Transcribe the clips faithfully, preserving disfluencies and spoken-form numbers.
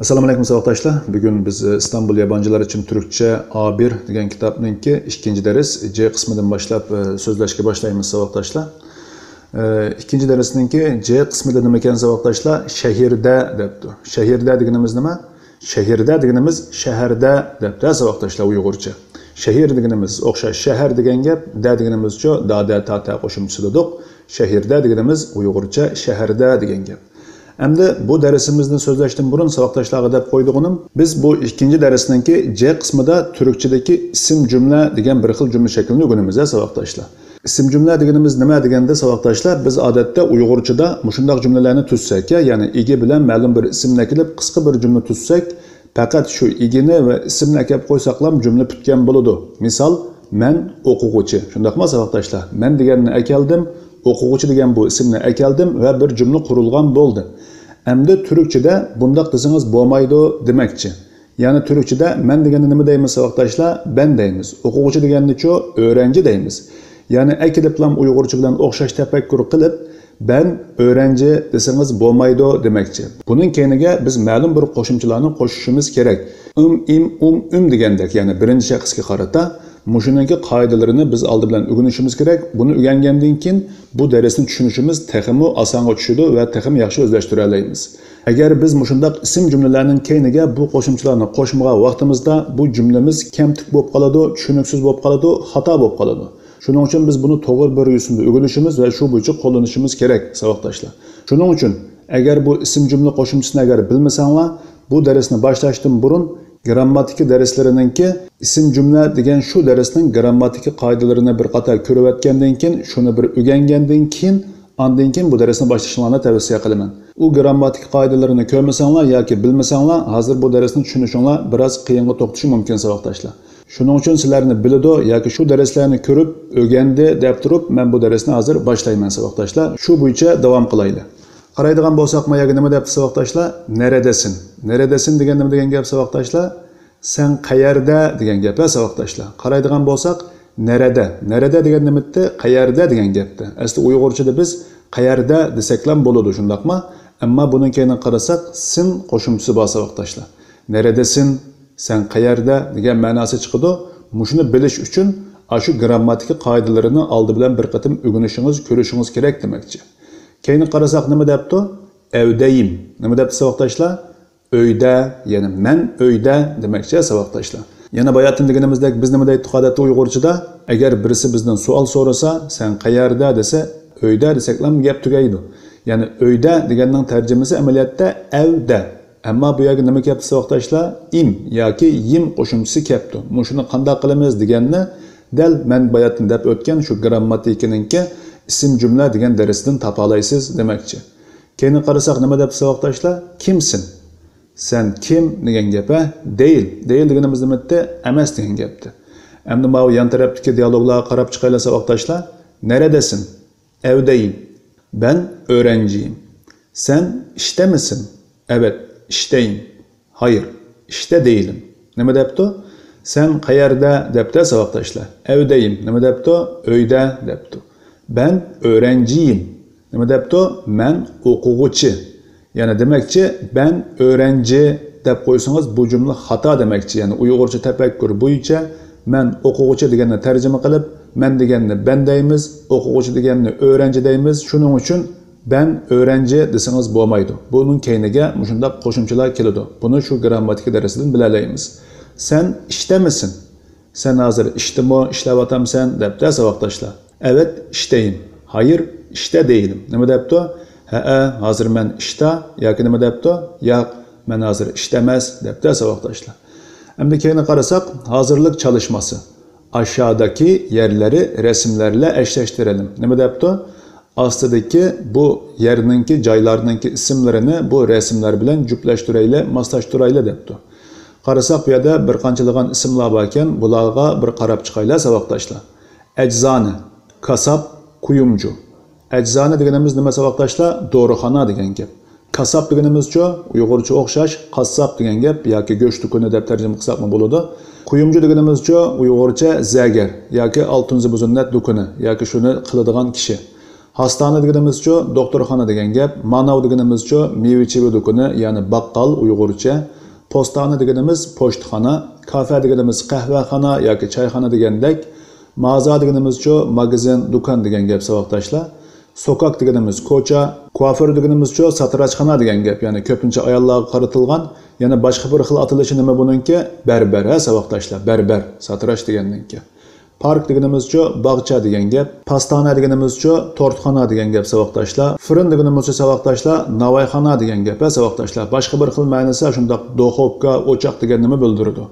ئەسسالامۇ ئەلەيكۇم ساۋاقداشلار. بۈگۈن بىز ئىستانبۇل يابانچىلار ئۈچۈن تۈركچە ئا بىر دېگەن كىتابنىڭكى ئىككىنچى دەرس جې قىسمىدىن باشلاپ سۆزلەشكە باشلايمىز ساۋاقداشلار. ئىككىنچى دەرسنىڭكى جې قىسمىدا نېمە ئىكەن ساۋاقداشلار؟ شەھىردە دەپتۇ. شەھىردە دېگىنىمىز نېمە؟ شەھىردە دېگىنىمىز شەھەردە دەپتۇ ساۋاقداشلار ئۇيغۇرچە. شەھىر دېگىنىمىز ئوخشاش شەھەر دېگەن گەپ، دە دېگىنىمىزچۇ دادە تاتە قوشۇمچىسى دېدۇق. شەھىردە دېگىنىمىز ئۇيغۇرچە شەھەردە دېگەن گەپ. ئەمدى بۇ دەرسىمىزنى سۆزلەشتىن بۇرۇن ساۋاقداشلارغا دەپ قويىدىغىنىم، بىز بۇ ئىككىنچى دەرسنىڭكى جې قىسمىدا تۈركچىدىكى ئىسىم جۈملە دېگەن بىر خىل جۈملە شەكلىنى ئۆگىنىمىز ھە ساۋاقداشلار. ئىسىم جۈملە دېگىنىمىز نېمە دېگەندە ساۋاقداشلار، بىز ئادەتتە ئۇيغۇرچىدا مۇشۇنداق جۈملىلەرنى تۈزسەك، يەنى ئىگە بىلەن مەلۇم بىر ئىسىمنى ئەكېلىپ قىسقا بىر جۈملە تۈزسەك، پەقەت شۇ ئىگىنى ۋە ئىسىمنى ئەكەپ قويساقلام جۈملە پۈتكەن بولىدۇ. مىسال، مەن ئوقۇغۇچى. شۇنداقمۇ ساۋاقداشلار؟ مەن دېگەننى ئەكەلدىم، ئوقۇغۇچى دېگەن بۇ ئىسىمنى ئەكەلدىم ۋە بىر جۈملە قۇرۇلغان بولدى. ئەمدى تۈركچىدە بۇنداق دېسىڭىز بولمايدۇ دېمەكچى. يەنى تۈركچىدە مەن دېگەننى نېمە دەيمىز ساۋاقداشلار؟ بەن دەيمىز. ئوقۇغۇچى دېگەننىچۇ؟ ئۆرەنجى دەيمىز. يەنى ئەكېلىپلام ئۇيغۇرچە بىلەن ئوخشاش تەپەككۇر قىلىپ، بەن ئۆرەنجى دېسىڭىز بولمايدۇ دېمەكچى. بۇنىڭ كەينىگە بىز مەلۇم بىر قوشۇمچىلارنى قوشۇشىمىز كېرەك. ئىم، ئىم، ئۇم، ئۈم دېگەندەك، يەنى بىرىنچى شەخسكە قارىتا. مۇشۇنىڭكى قائىدىلىرىنى بىز ئالدى بىلەن ئۆگىنىشىمىز كېرەك. بۇنى ئۆگەنگەندىن كېيىن بۇ دەرسنى چۈشىنىشىمىز تېخىمۇ ئاسانغا چۈشىدۇ ۋە تېخىمۇ ياخشى ئۆزلەشتۈرەلەيمىز. ئەگەر بىز مۇشۇنداق ئىسىم جۈملىلەرنىڭ كەينىگە بۇ قوشۇمچىلارنى قوشمىغان ۋاقتىمىزدا بۇ جۈملىمىز كەمتۈك بولۇپ قالىدۇ، چۈشىنىكسىز بولۇپ قالىدۇ، خاتا بولۇپ قالىدۇ. شۇنىڭ ئۈچۈن بىز بۇنى توغرا بىر يۈزىدە ئۆگىنىشىمىز ۋە شۇ بويىچە قوللىنىشىمىز كېرەك ساۋاقداشلار. شۇنىڭ ئۈچۈن ئەگەر بۇ ئىسىم جۈملە قوشۇمچىسىنى ئەگەر بىلمىسەڭلار، بۇ دەرسنى باشلاشتىن بۇرۇن گىرامماتىكا دەرسلىرىنىڭكى ئىسىم جۈملە دېگەن شۇ دەرسنىڭ گىرامماتىكا قائىدىلىرىنى بىر قاتار كۆرۈۋەتكەندىن كېيىن، شۇنى بىر ئۆگەنگەندىن كېيىن، ئاندىن كېيىن بۇ دەرسنى باشلىشىڭلارنى تەۋسىيە قىلىمەن. ئۇ گىرامماتىكا قائىدىلىرىنى كۆرمىسەڭلار ياكى بىلمىسەڭلار، ھازىر بۇ دەرسنى چۈشىنىشىڭلار بىراز قىيىنغا توختىشى مۇمكىن ساۋاقداشلار. شۇنىڭ ئۈچۈن سىلەرنى بىلىدۇ ياكى شۇ دەرسلەرنى كۆرۈپ ئۆگەندى دەپ تۇرۇپ، مەن بۇ دەرسنى ھازىر باشلايمەن ساۋاقداشلار. شۇ بويىچە داۋام قىلايلى. قارايدىغان بولساق، ما يەرگە نېمە دەپتۇ ساۋاقداشلار؟ نەرەدەسىن. نەرەدەسىن دېگەن نېمە دېگەن گەپ ساۋاقداشلار؟ سەن قەيەردە دېگەن گەپ ھە ساۋاقداشلار. قارايدىغان بولساق، نەرەدە. نەرەدە دېگەن نېمىتتى؟ قەيەردە دېگەن گەپتى. ئەسلى ئۇيغۇرچىدا بىز قەيەردە دېسەكلام بولىدۇ، شۇنداقما؟ ئەمما بۇنىڭ كەينىگە قارىساق، سىن قوشۇمچىسى بار ساۋاقداشلار. نەرەدىسىن، سەن قەيەردە دېگەن مەناسى چىقىدۇ. مۇشۇنى بىلىش ئۈچۈن ئاشۇ گىرامماتىكا قائىدىلىرىنى ئالدى بىلەن بىر قېتىم ئۆگىنىشىڭىز، كۆرۈشىڭىز كېرەك دېمەكچى. كەينىگە قارىساق نېمە دەپتۇ؟ ئەۋدەيىم. نېمە دەپتۇ ساۋاقداشلار؟ ئۆيدە، يەنى مەن ئۆيدە دېمەكچى ساۋاقداشلار. يەنە باياتىن دېگىنىمىزدەك بىز نېمە دەيتتۇق ئادەتتە ئۇيغۇرچىدا؟ ئەگەر بىرسى بىزدىن سوئال سورىسا، سەن قەيەردە دېسە، ئۆيدە دېسەكلا گەپ تۈگەيدۇ. يەنى ئۆيدە دېگەننىڭ تەرجىمىسى ئەمەلىيەتتە ئەۋدە. ئەمما بۇ يەرگە نېمە كەپتۇ ساۋاقداشلار؟ ئىم ياكى يىم قوشۇمچىسى كەپتۇ. مۇشۇنى قانداق قىلىمىز دېگەننى دەل مەن باياتىن دەپ ئۆتكەن شۇ گىرامماتىكىنىڭكى ئىسىم جۈملە دېگەن دەرسىدىن تاپالايسىز دېمەكچى. كەينىگە قارىساق نېمە دەپتۇ ساۋاقداشلار؟ كىمسىن؟ سەن كىم دېگەن گەپ ھە؟ دېيىل. دېيىل دېگىنىمىز نېمىتتى؟ ئەمەس دېگەن گەپتى. ئەمدى ماۋۇ يان تەرەپتىكى دىيالوگلارغا قاراپ چىقايلى ساۋاقداشلار. نەرەدەسىن؟ ئەۋدەيىم. بەن ئۆرەنجىيىم. سەن ئىشتەمىسىن؟ ئەۋەت، ئىشتەيىم. ھايىر، ئىشتە دېيىلىم. نېمە دەپتۇ؟ سەن قەيەردە دەپتۇ ساۋاقداشلار. ئەۋدەيىم. نېمە دەپتۇ؟ ئۆيدە دەپتۇ. بەن ئۆرەنجىيىم. نېمە دەپتۇ؟ مەن ئوقۇغۇچى. يەنى دېمەكچى، بەن ئۆرەنجى دەپ قويسىڭىز، بۇ جۈملە خاتا دېمەكچى. يەنى ئۇيغۇرچە تەپەككۇر بويىچە مەن ئوقۇغۇچى دېگەننى تەرجىمە قىلىپ، مەن دېگەننى بەن دەيمىز، ئوقۇغۇچى دېگەننى ئۆرەنجى دەيمىز. شۇنىڭ ئۈچۈن بەن ئۆرەنجى دېسىڭىز بولمايدۇ. بۇنىڭ كەينىگە مۇشۇنداق قوشۇمچىلار كېلىدۇ. بۇنى شۇ گىرامماتىكا دەرسىدىن بىلەلەيمىز. سەن ئىشتەمىسىن؟ سەن ھازىر ئىشتىمۇ، ئىشلەۋاتامسەن؟ دەپتۇ ساۋاقداشلار. ئەۋەت، ئىشتەيىم. ھايىر، ئىشتە دېيىلىم. نېمە دەپتۇ؟ ھەئە، ھازىر مەن ئىشتا. ياكى نېمە دەپتۇ؟ ياق، مەن ھازىر ئىشتە ئەمەس، دەپتۇ ساۋاقداشلار. ئەمدى كەينىگە قارىساق، ھازىرلىق چالىشماسى. ئاشادىكى يەرلىرى رەسىملەرلە ئەشلەشتۈرەلىم. نېمە دەپتۇ؟ ئاستىدىكى بۇ يەرنىڭكى، جايلارنىڭكى ئىسىملىرىنى بۇ رەسىملەر بىلەن جۈپلەشتۈرەيلى، ماسلاشتۇرايلى دەپتۇ. قارىساق، بۇ يەردە بىر قانچىلىغان ئىسىملار باركەن، بۇلارغا بىر قاراپ چىقايلى ساۋاقداشلار. ئەجزانە، كاساب، كۇيۇمجۇ. ئەجزانە دېگىنىمىز نېمە ساۋاقداشلار؟ دورىخانا دېگەن گەپ. كاساب دېگىنىمىزچۇ؟ ئۇيغۇرچە ئوخشاش، قاسساپ دېگەن گەپ ياكى گۆش دۇكىنى دەپ تەرجىمە قىلساقمۇ بولىدۇ. كۇيۇمجۇ دېگىنىمىزچۇ؟ ئۇيغۇرچە زەگەر ياكى ئالتۇن زىبۇزىننەت دۇكىنى ياكى شۇنى قىلىدىغان كىشى. ھاستانە دېگىنىمىزچۇ، دوختۇرخانا دېگەن گەپ. ماناۋ دېگىنىمىزچۇ، مېۋە-چېۋە دۇكىنى، يەنى باققال ئۇيغۇرچە. پوستانە دېگىنىمىز پوچتىخانا. كافە دېگىنىمىز قەھۋەخانا ياكى چايخانا دېگەندەك. مازا دېگىنىمىزچۇ، ماگىزىن، دۇكان دېگەن گەپ، ساۋاقداشلار. سوكاك دېگىنىمىز كوچا. كوافىر دېگىنىمىزچۇ، ساتىراچخانا دېگەن گەپ. يەنى كۆپىنچە ئاياللارغا قارىتىلغان. يەنە باشقا بىر خىل ئاتىلىشى نېمە بۇنىڭكى؟ بەربەر، ھە، ساۋاقداشلار، بەربەر، ساتىراچ دېگەننىڭكى. پارك دېگىنىمىزچۇ، باغچە دېگەن گەپ. پاستانە دېگىنىمىزچۇ، تورتخانا دېگەن گەپ، ساۋاقداشلار. فىرىن دېگىنىمىزچۇ، ساۋاقداشلار، ناۋايخانا دېگەن گەپ، ھە، ساۋاقداشلار. باشقا بىر خىل مەنىسى شۇنداق دوخوپكا، ئوچاق دېگەننىمۇ بىلدۈرىدۇ.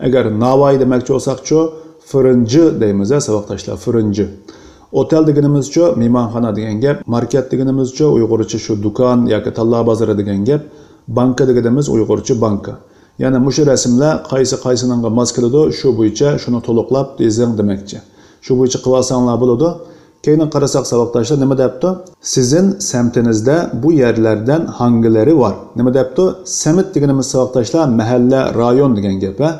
ئەگەر ناۋاي دېمەكچى بولساقچۇ، فىرىنجى دەيمىز، ھە، ساۋاقداشلار، فىرىنجى. ئوتەل دېگىنىمىزچۇ، مېھمانخانا دېگەن گەپ. ماركەت دېگىنىمىزچۇ، ئۇيغۇرچە شۇ دۇكان ياكى تاللا بازىرى دېگەن گەپ. بانكا دېگىنىمىز ئۇيغۇرچە بانكا. يەنى مۇشۇ رەسىملەر قايسى قايسىنىڭغا ماس كېلىدۇ، شۇ بويىچە شۇنى تولۇقلاپ يېزىڭ دېمەكچى. شۇ بويىچە قىلىۋالساڭلار بولىدۇ. كەينىگە قارىساق، ساۋاقداشلار، نېمە دەپتۇ؟ سىزىن سەمتىنىزدە بۇ يەرلەردىن ھاڭگىلىرى ۋار؟ نېمە دەپتۇ؟ سەمت دېگىنىمىز، ساۋاقداشلار، مەھەللە، رايون دېگەن گەپ، ھە؟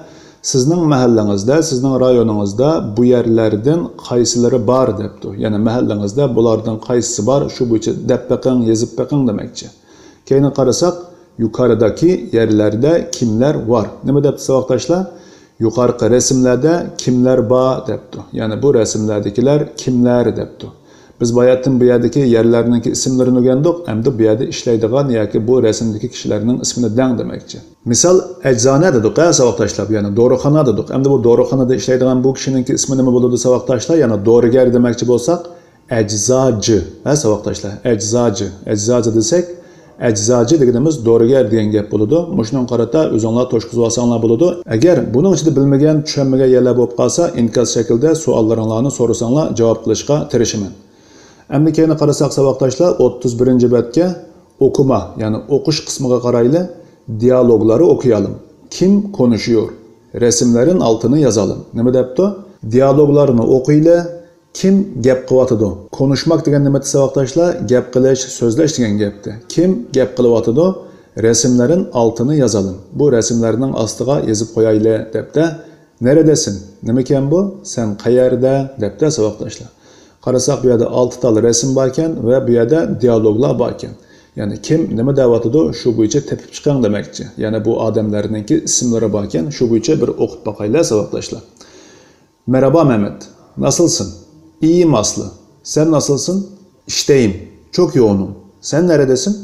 سىزنىڭ مەھەللىڭىزدە، سىزنىڭ رايونىڭىزدا بۇ يەرلەردىن قايسىلىرى بار دەپتۇ. يەنى مەھەللىڭىزدە بۇلاردىن قايسىسى بار، شۇ بويىچە دەپ بېقىڭ، يېزىپ بېقىڭ دېمەكچى. كەينىگە قارىساق، يۇقىرىدىكى يەرلەردە كىملەر بار؟ نېمە دەپتۇ، ساۋاقداشلار؟ يۇقارقى رەسىملەردە كىملەر بار دەپتۇ. يەنى بۇ رەسىملەردىكىلەر كىملەر دەپتۇ. بىز باياتىن بۇ يەردىكى يەرلەرنىڭكى ئىسىملىرىنى ئۆگەندۇق. ئەمدى بۇ يەردە ئىشلەيدىغان ياكى بۇ رەسىمدىكى كىشىلەرنىڭ ئىسمىنى دەڭ دېمەكچى. مىسال، ئەجزانە دېدۇق، ھە، ساۋاقداشلار، يەنى دورىخانا دېدۇق. ئەمدى بۇ دورىخانىدا ئىشلەيدىغان بۇ كىشىنىڭكى ئىسمى نېمە بولىدۇ، ساۋاقداشلار؟ يەنى دورىگەر دېمەكچى بولساق، ئەجزاجى، ھە، ساۋاقداشلار، ئەجزاجى. ئەجزاجى دېسەك، ئەجزاجى دېگىنىمىز دورىگەر دېگەن گەپ بولىدۇ. مۇشۇنىڭغا قارىتا ئۆزۈڭلار توشقۇزۇۋالساڭلار بولىدۇ. ئەگەر بۇنىڭ ئىچىدە بىلمىگەن، چۈشەنمىگەن يەرلەر بولۇپ قالسا، ئىنكاس شەكلىدە سوئاللىرىڭلارنى سورىساڭلار، جاۋاب قىلىشقا تىرىشىمەن. ئەمدى كەينىگە قارىساق، ساۋاقداشلار، ئوتتۇز بىرىنچى بەتكە ئوكۇما، يەنى ئوقۇش قىسمىغا قارايلى. دىئالوگلارنى ئوكۇيالىم. كىم كونۇشۇيور؟ رەسىملەرنىڭ ئالتىنى يازالىم. نېمە دەپتۇ؟ دىئالوگلارنى ئوقۇيلى. كىم گەپ قىلىۋاتىدۇ؟ كونۇشماك دېگەن نېمە، ساۋاقداشلار؟ گەپ قىلىش، سۆزلەش دېگەن گەپتە. كىم گەپ قىلىۋاتىدۇ؟ رەسىملەرنىڭ ئالتىنى يازالىم. بۇ رەسىملەرنىڭ ئاستىغا يېزىپ قويايلى، دەپتە. نەرىدەسىن؟ نېمىكەن بۇ؟ سەن قەيەردە؟ دەپتە، ساۋاقداشلار. قارىساق، بۇ يەردە ئالتە تال رەسىم باركەن ۋە بۇ يەردە دىئالوگلار باركەن. يەنى كىم نېمە دەۋاتىدۇ، شۇ بويىچە تېپىپ چىقىڭ دېمەكچى. يەنى بۇ ئادەملەرنىڭكى ئىسىملىرى باركەن، شۇ بويىچە بىر ئوقۇپ باقايلى، ساۋاقداشلار. Merhaba Mehmet. Nasılsın? İyiyim Aslı. Sen nasılsın? İşteyim. Çok yoğunum. Sen neredesin?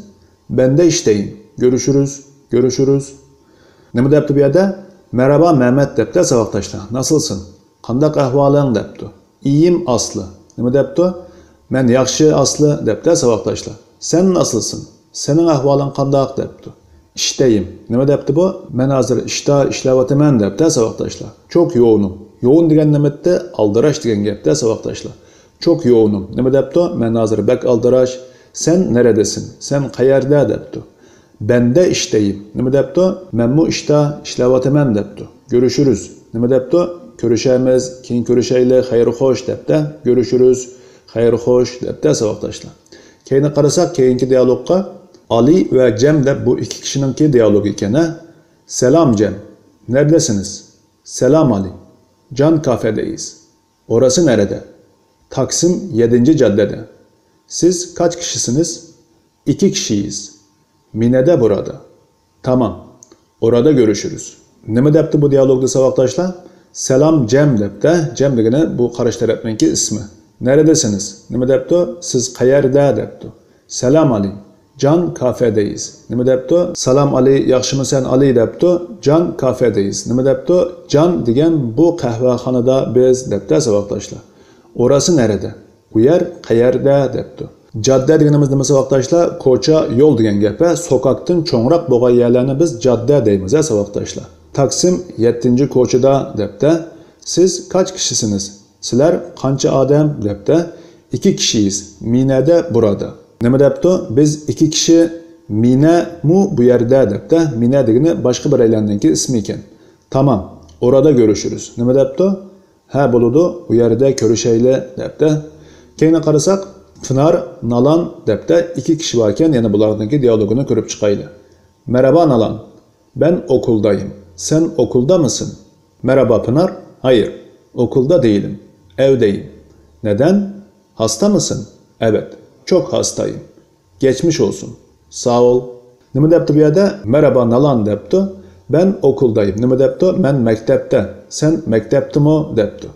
Ben de işteyim. Görüşürüz. Görüşürüz. نېمە دەپتۇ بۇ يەردە؟ مەرھابا مەمەت دەپتۇ، ساۋاقداشلار. ناسىلسىن؟ قانداق ئەھۋالىڭ دەپتۇ. ئىيىم ئاسلى. نېمە دەپتۇ؟ مەن ياخشى ئاسلى دەپتۇ، ساۋاقداشلار. سەن ناسىلسىن؟ سېنىڭ ئەھۋالىڭ قانداق دەپتۇ. ئىشتەيىم. نېمە دەپتۇ بۇ؟ مەن ھازىر ئىشتا ئىشلەۋاتىمەن دەپتۇ، ساۋاقداشلار. چوك يوۋۇنۇم. يوۋۇن دېگەن نېمىتتى؟ ئالدىراش دېگەن گەپتە، ساۋاقداشلار. چوك يوۋۇنۇم. نېمە دەپتۇ؟ مەن ھازىر بەك ئالدىراش. سەن نەرەدىسىن؟ سەن قەيەردە دەپتۇ. بەندە ئىشتەيىم. نېمە دەپتۇ؟ مەنمۇ ئىشتا ئىشلەۋاتىمەن دەپتۇ. گۆرۈشۈرۈز. نېمە دەپتۇ؟ كۆرۈشەرمىز، كېيىن كۆرۈشەيلى، خەير خوش دەپتە. گۆرۈشۈرۈز، خەير خوش دەپتە، ساۋاقداشلار. كەينىگە قارىساق، كېيىنكى دىيالوگقا ئالى ۋە جەم دەپ بۇ ئىككى كىشىنىڭكى دىيالوگى ئىكەن، ھە؟ سالام جەم. نەردىسىنىز؟ سالام ئالى. جان كافېدەيىز. ئوراسى نەرەدە؟ تاكسىم يەتتىنچى جاددەدە. سىز كاچ كىشىسىنىز؟ ئىككى كىشىيىز. مىنەدە بۇرادا. تامام. ئورادا گۆرۈشۈرۈز. نېمە دەپتۇ بۇ دىيالوگدا ساۋاقداشلار؟ سالام جەم دەپتە. جەم دېگىنى بۇ قارشى تەرەپنىڭكى ئىسمى. نەرەدىسىنىز؟ نېمە دەپتۇ؟ سىز قەيەردە دەپتۇ. سالام ئالى. جان كافېدەيىز. نېمە دەپتۇ؟ سالام ئالى، ياخشىمۇ سەن ئالى دەپتۇ. جان كافېدەيىز. نېمە دەپتۇ؟ جان دېگەن بۇ قەھۋەخانىدا بىز دەپتە، ساۋاقداشلار. ئوراسى نەرەدە؟ ئۇ يەر قەيەردە دەپتۇ. جاددە دېگىنىمىز نېمە، ساۋاقداشلار؟ كوچا، يول دېگەن گەپ ۋە سوكاكتىن چوڭراق بولغان يەرلەرنى بىز جاددە دەيمىز ھە، ساۋاقداشلار. تاكسىم يەتتىنچى كوچىدا دەپتە. سىز كاچ كىشىسىنىز؟ سىلەر قانچە ئادەم؟ دەپتە. ئىككى كىشىيىز. مىنەدە بۇرادا. نېمە دەپتۇ؟ بىز ئىككى كىشى. مىنەمۇ بۇ يەردە دەپتە. مىنە دېگىنى باشقا بىرەيلەننىڭكى ئىسمى ئىكەن. تامام. ئورادا گۆرۈشۈرۈز. نېمە دەپتۇ؟ ھە، بولىدۇ، ئۇ يەردە كۆرۈشەيلى، دەپتە. كەينىگە قارىساق، پىنار، نالان، دەپتە، ئىككى كىشى باركەن، يەنە بۇلارنىڭكى دىيالوگىنى كۆرۈپ چىقايلى. مەرھابا نالان، بەن ئوكۇلدايىم. سەن ئوكۇلدامىسىن؟ مەرھابا پىنار، ھايىر، ئوكۇلدا دېيىلىم، ئەۋدەيىم. نەدەن؟ ھاستا مىسىن؟ ئەۋەت. چوك ھاستايىم. گەچمىش ئولسۇن. ساۋ ئول. نېمە دەپتۇ بۇ يەردە؟ مەرھابا نالان دەپتۇ. مەن ئوكۇلدايىم. نېمە دەپتۇ؟ مەن مەكتەپتە. سەن مەكتەپتىمۇ دەپتۇ.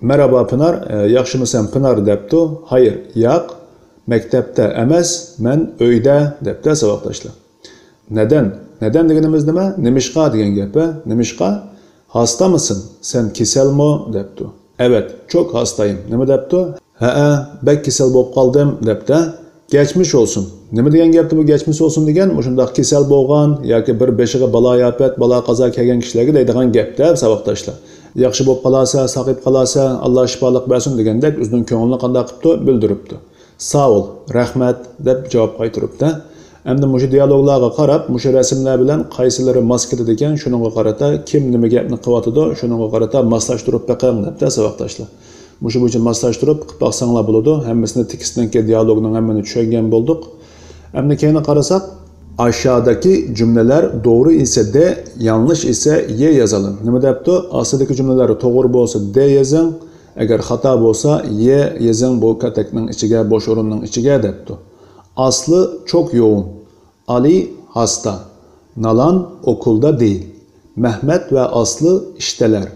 مەرھابا پىنار، ئە، ياخشىمۇسەن پىنار دەپتۇ. ھايىر، ياق، مەكتەپتە ئەمەس، مەن ئۆيدە دەپتۇ ساۋاقداشلار. نەدەن؟ نەدەن دېگىنىمىز نېمە؟ نېمىشقا دېگەن گەپ، ھە؟ نېمىشقا؟ ھاستامىسىن؟ سەن كېسەلمۇ؟ دەپتۇ. ئەۋەت، چوك ھاستايىم. نېمە دەپتۇ؟ ھەئە، بەك كېسەل بولۇپ قالدىم دەپتۇ. گەچمىش ئولسۇن. نېمە دېگەن گەپتۇ بۇ گەچمىش ئولسۇن دېگەن؟ مۇشۇنداق كېسەل بولغان ياكى بىر بېشىغا بالايىئاپەت، بالا-قازا كەلگەن كىشىلەرگە دەيدىغان گەپتە ساۋاقداشلار. ياخشى بولۇپ قالارسەن، ساقىيىپ قالارسەن، ئاللا شىپالىق بەرسۇن دېگەندەك ئۆزىنىڭ كۆڭلىنى قانداق قىپتۇ؟ بىلدۈرۈپتۇ. ساۋ بول، رەھمەت دەپ جاۋاب قايتۇرۇپتۇ. ئەمدى مۇشۇ دىيالوگلارغا قاراپ، مۇشۇ رەسىملەر بىلەن قايسىلىرى ماس كېلىدىكەن، شۇنىڭغا قارىتا كىم نېمە گەپنى قىلىۋاتىدۇ، شۇنىڭغا قارىتا ماسلاشتۇرۇپ بېقىڭ دەپتۇ ساۋاقداشلار. مۇشۇ بويىچە ماسلاشتۇرۇپ قىلىپ باقساڭلار بولىدۇ. ھەممىسىنى تېكىستنىڭكى دىيالوگنىڭ ھەممىنى چۈشەنگەن بولدۇق. ئەمدى كېيىنى قارىساق، ئاشادىكى جۈملىلەر دوغرۇ ئىسە دې، يانلىش ئىسە يې يازىلىڭ. نېمە دەپتۇ؟ ئاستىدىكى جۈملىلەر توغرا بولسا دې يېزىڭ، ئەگەر خاتا بولسا يې يېزىڭ بۇ كاتەكنىڭ ئىچىگە، بوش ئورۇننىڭ ئىچىگە دەپتۇ. ئاسلى چوك يوغۇن. ئالى ھاستا. نالان ئوكۇلدا دېيىل. مەھمەت ۋە ئاسلى ئىشتەلەر.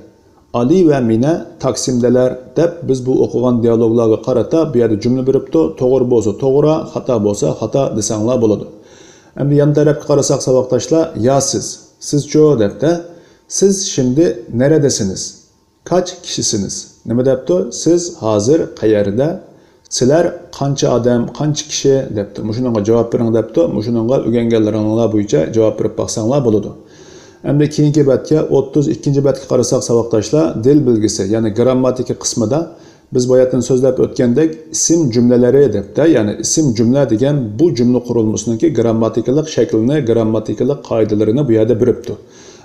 ئالى ۋە مىنە تاكسىمدىلەر دەپ بىز بۇ ئوقۇغان دىيالوگلارغا قارىتا بۇ يەردە جۈملە بېرىپتۇ. توغرا بولسا توغرا، خاتا بولسا خاتا دېسەڭلار بولىدۇ. ئەمدى يان تەرەپكە قارىساق ساۋاقداشلار، يا سىز، سىزچۇ دەپتە. سىز شىمدى نەرەدىسىنىز؟ كاچ كىشىسىنىز؟ نېمە دەپتۇ؟ سىز ھازىر قەيەردە؟ سىلەر قانچە ئادەم، قانچە كىشى دەپتۇ. مۇشۇنىڭغا جاۋاب بېرىڭ دەپتۇ. مۇشۇنىڭغا ئۆگەنگەنلىرىڭلار بويىچە جاۋاب بېرىپ باقساڭلار بولىدۇ. ئەمدى كېيىنكى بەتكە، ئوتتۇز ئىككىنچى بەتكە قارىساق ساۋاقداشلار، دىل بىلگۈسى، يەنى گىرامماتىكا قىسمىدا بىز باياتىن سۆزلەپ ئۆتكەندەك ئىسىم جۈملىلىرى دەپتە، يەنى ئىسىم جۈملە دېگەن بۇ جۈملە قۇرۇلمىسىنىڭكى گىرامماتىكىلىق شەكلىنى، گىرامماتىكىلىق قائىدىلىرىنى بۇ يەردە بېرىپتۇ.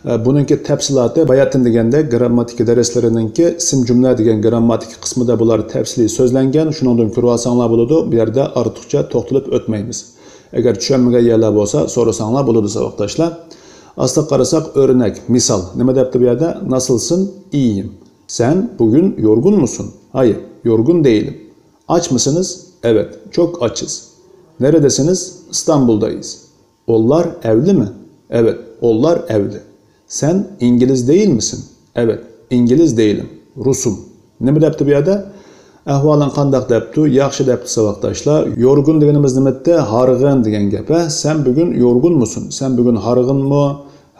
ئە، بۇنىڭكى تەپسىلاتى باياتىن دېگەندەك گىرامماتىكا دەرسلىرىنىڭكى ئىسىم جۈملە دېگەن گىرامماتىكا قىسمىدا بۇلار تەپسىلىي سۆزلەنگەن، شۇنىڭدىن كۆرۈۋالساڭلار بولىدۇ، بۇ يەردە ئارتۇقچە توختىلىپ ئۆتمەيمىز. ئەگەر چۈشەنمىگەن يەرلەر بولسا سورىساڭلار بولىدۇ ساۋاقداشلار. ئاستىغا قارىساق ئۆرنەك، مىسال. نېمە دەپتۇ بۇ يەردە؟ ناسىلسىن ئىيىم. سەن بۈگۈن يورغۇنمۇسۇن؟ ھايىر، يورغۇن دېيىلىم. ئاچمىسىنىز؟ ئەۋەت، چوك ئاچىز. نەرەدىسىنىز؟ ئىستانبۇلدايىز. ئوللار ئەۋلىمۇ؟ ئەۋەت، ئوللار ئەۋلى. سەن ئىنگلىز دېيىلمىسىن؟ ئەۋەت، ئىنگلىز دېيىلىم، رۇسۇم. نېمە دەپتۇ بۇ يەردە؟ ئەھۋالىڭ قانداق دەپتۇ؟ ياخشى دەپتۇ ساۋاقداشلار. يورغۇن دېگىنىمىز نېمىتتى؟ ھارغىن دېگەن گەپ، ھە؟ سەن بۈگۈن يورغۇنمۇسۇن؟ سەن بۈگۈن ھارغىنمۇ؟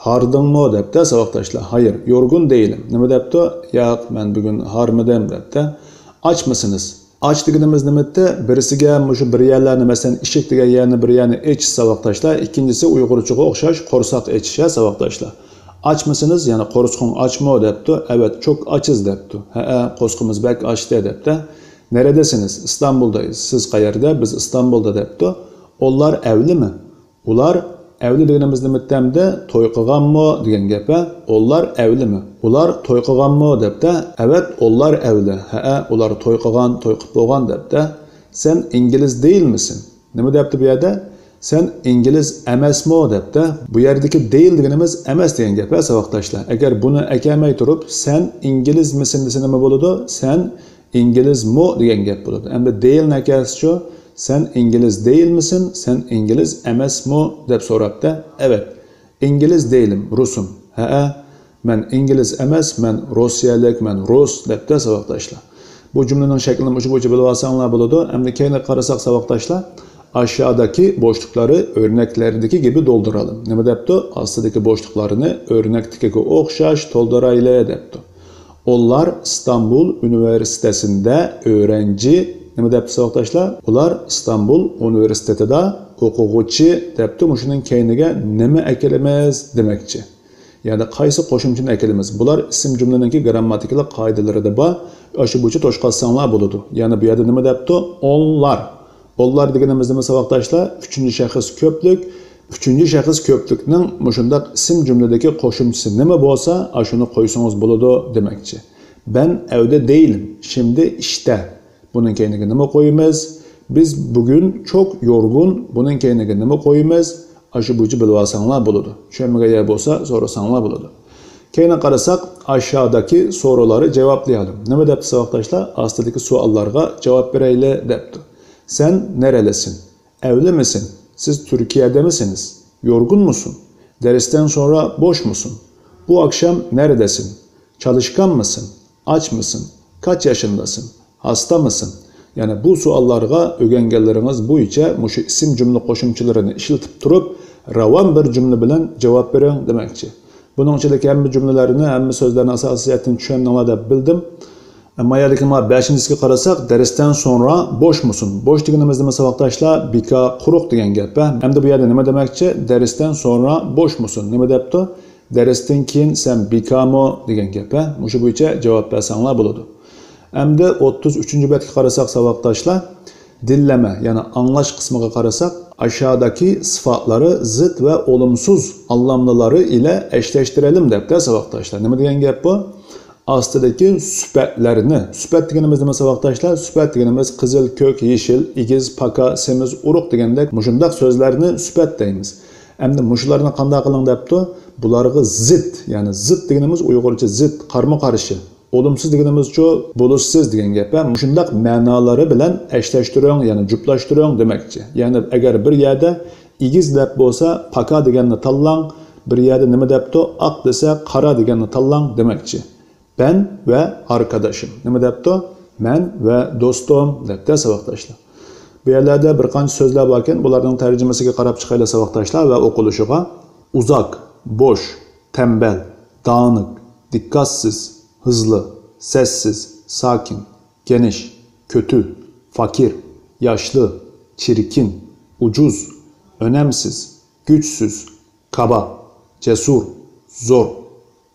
ھاردىڭمۇ؟ دەپتۇ ساۋاقداشلار. ھايىر، يورغۇن دېيىلىم. نېمە دەپتۇ؟ ياق، مەن بۈگۈن ھارمىدىم دەپتۇ. ئاچمىسىنىز؟ ئاچ دېگىنىمىز نېمىتتى؟ بىرسىگە مۇشۇ بىر يەرلەرنى، مەسىلەن، ئىشىك دېگەن يەرنى بىر يەرنى ئېچىش ساۋاقداشلار، ئىككىنچىسى ئۇيغۇرچىغا ئوخشاش قورساق ئېچىش، ھە، ساۋاقداشلار. ئاچمىسىنىز، يەنى قورسىقىڭ ئاچمۇ دەپتۇ. ئەۋەت، چوك ئاچىز دەپتۇ. ھەئە، قورسىقىمىز بەك ئاچتى دەپتۇ. نەرەدىسىنىز؟ ئىستانبۇلدايىز. سىز قەيەردە؟ بىز ئىستانبۇلدا دەپتۇ. ئوللار ئەۋلىمۇ؟ ئۇلار ئەۋلى دېگىنىمىز نېمىتتى ئەمدى؟ توي قىلغانمۇ دېگەن گەپ، ھە؟ ئوللار ئەۋلىمۇ؟ ئۇلار توي قىلغانمۇ دەپتە. ئەۋەت، ئوللار ئەۋلى. ھەئە، ئۇلار توي قىلغان، توي قىلىپ بولغان دەپتە. سەن ئىنگلىز دېيىلمىسىن؟ نېمە دەپتۇ بۇ يەردە؟ سەن ئىنگلىز ئەمەسمۇ دەپتە. بۇ يەردىكى دېيىل دېگىنىمىز ئەمەس دېگەن گەپ، ھە، ساۋاقداشلار. ئەگەر بۇنى ئەكەلمەي تۇرۇپ، سەن ئىنگلىزمىسىن دېسە نېمە بولىدۇ؟ سەن ئىنگلىزمۇ دېگەن گەپ بولىدۇ. ئەمدى دېيىلنى ئەكەلسىچۇ؟ سەن ئىنگلىز دېيىلمىسىن؟ سەن ئىنگلىز ئەمەسمۇ؟ دەپ سوراپتە. ئەۋەت. ئىنگلىز دېيىلىم، رۇسۇم. ھەئە، مەن ئىنگلىز ئەمەس، مەن روسىيەلىك، مەن رۇس، دەپتە ساۋاقداشلار. بۇ جۈملىنىڭ شەكلىنى مۇشۇ بويىچە بىلىۋالساڭلار بولىدۇ. ئەمدى كەينىگە قارىساق ساۋاقداشلار، ئاشادىكى بوشلۇقلارنى ئۆرنەكلەردىكى گىبى دولدۇرايلى. نېمە دەپتۇ؟ ئاستىدىكى بوشلۇقلارنى ئۆرنەكتىكىگە ئوخشاش تولدۇرايلى دەپتۇ. ئۇلار ئىستانبۇل ئۇنىۋېرسىتېتىندە ئۆگەنچى. نېمە دەپتۇ ساۋاقداشلار؟ ئۇلار ئىستانبۇل ئۇنىۋېرسىتېتىدا ئوقۇغۇچى دەپتۇ. مۇشۇنىڭ كەينىگە نېمە ئەكېلىمىز دېمەكچى. يەنى قايسى قوشۇمچىنى ئەكېلىمىز؟ بۇلار ئىسىم جۈملىنىڭكى گىرامماتىكىلىق قائىدىلىرىدە بار. ئاشۇ بويىچە توشقازساڭلار بولىدۇ. يەنى بۇ يەردە نېمە دەپتۇ؟ ئونلار. ئونلار دېگىنىمىز نېمە ساۋاقداشلار؟ ئۈچىنچى شەخس كۆپلۈك. ئۈچىنچى شەخس كۆپلۈكنىڭ مۇشۇنداق ئىسىم جۈملىدىكى قوشۇمچىسى نېمە بولسا، ئاشۇنى قويسىڭىز بولىدۇ دېمەكچى. بەن ئەۋدە دېيىلىم، شىمدى ئىشتە. بۇنىڭ كەينىگە نېمە قويىمىز؟ بىز بۈگۈن چوك يورغۇن. بۇنىڭ كەينىگە نېمە قويىمىز؟ ئاشۇ بويىچە بىلىۋالساڭلار بولىدۇ. چۈشەنمىگەن يەر بولسا سورىساڭلار بولىدۇ. كەينىگە قارىساق، ئاشادىكى سورۇنلارنى جاۋابلايلى. نېمە دەپتۇ ساۋاقداشلار؟ ئاستىدىكى سوئاللارغا جاۋاب بېرەيلى دەپتۇ. سەن نەرەلىسىن؟ ئەۋلىمىسىن؟ سىز تۈركىيەدىمىسىنىز؟ يورغۇنمۇسۇن؟ دەرستەن سونرا بوشمۇسۇن؟ بۇ ئاخشام نەرىدەسىن؟ چالىشقانمىسىن؟ ئاچمىسىن؟ كاچ ياشىنداسىن؟ ھاستامىسىن؟ يەنى بۇ سوئاللارغا ئۆگەنگەنلىرىڭىز بويىچە مۇشۇ ئىسىم جۈملە قوشۇمچىلىرىنى ئىشلىتىپ تۇرۇپ، راۋان بىر جۈملە بىلەن جاۋاب بېرىڭ دېمەكچى. بۇنىڭ ئىچىدىكى ھەممە جۈملىلەرنى، ھەممە سۆزلەرنى ئاساسىي جەھەتتىن چۈشەندىڭلار دەپ بىلدىم. ئەمما يەردىكى مانا بەشىنچىسىگە قارىساق، دەرستەن سونرا بوشمۇسۇن؟ بوش دېگىنىمىز نېمە ساۋاقداشلار؟ بىكار، قۇرۇق دېگەن گەپ، ھە؟ ئەمدى بۇ يەردە نېمە دېمەكچى؟ دەرستەن سونرا بوشمۇسۇن؟ نېمە دەپتۇ؟ دەرستىن كېيىن سەن بىكارمۇ دېگەن گەپ، ھە؟ مۇشۇ بويىچە جاۋاب بەرسەڭلار بولىدۇ. ئەمدى ئوتتۇز ئۈچىنچى بەتكە قارىساق ساۋاقداشلار، دىللەمە، يەنى ئاڭلاش قىسمىغا قارىساق، ئاشاداكى سىفاتلارنى زىت ۋە ئولۇمسىز ئانلاملىلىرى ئىلە ئەشلەشتۈرەلىم دەپتە ساۋاقداشلار. نېمە دېگەن گەپ بۇ؟ ئاستىدىكى سۈپەتلەرنى، سۈپەت دېگىنىمىز نېمە ساۋاقداشلار؟ سۈپەت دېگىنىمىز قىزىل، كۆك، يېشىل، ئېگىز، پاكا، سېمىز، ئۇرۇق دېگەندەك مۇشۇنداق سۆزلەرنى سۈپەت دەيمىز. ئەمدى مۇشۇلارنى قانداق قىلىڭ دەپتۇ؟ بۇلارغا زىت، يەنى زىت دېگىنىمىز ئۇيغۇرچە زىت، قارمۇ قارشى. ئولۇمسىز دېگىنىمىزچۇ؟ بولۇشسىز دېگەن گەپ، ھە؟ مۇشۇنداق مەنالىرى بىلەن ئەشلەشتۈرۈڭ، يەنى جۈپلاشتۇرۇڭ دېمەكچى. يەنى ئەگەر بىر يەردە ئېگىز دەپ بولسا، پاكا دېگەننى تاللاڭ، بىر يەردە نېمە دەپتۇ؟ ئاق دېسە، قارا دېگەننى تاللاڭ دېمەكچى. بەن ۋە ئاركاداشىم. نېمە دەپتۇ؟ مەن ۋە دوستۇم دەپتە ساۋاقداشلار. بۇ يەرلەردە بىر قانچە سۆزلەر باركەن، بۇلارنىڭ تەرجىمىسىگە قاراپ چىقايلى ساۋاقداشلار ۋە ئوقۇلۇشىغا. ئۇزاق، بوش، تەمبەل، داڭلىق، دىققەتسىز، ھىزلى، سەسسىز، ساكىن، گېنىش، كۆتۈ، فاكىر، ياشلى، چىركىن، ئۇجۇز، ئۈنەمسىز، گۈچسىز، كابا، جەسۇر، زور،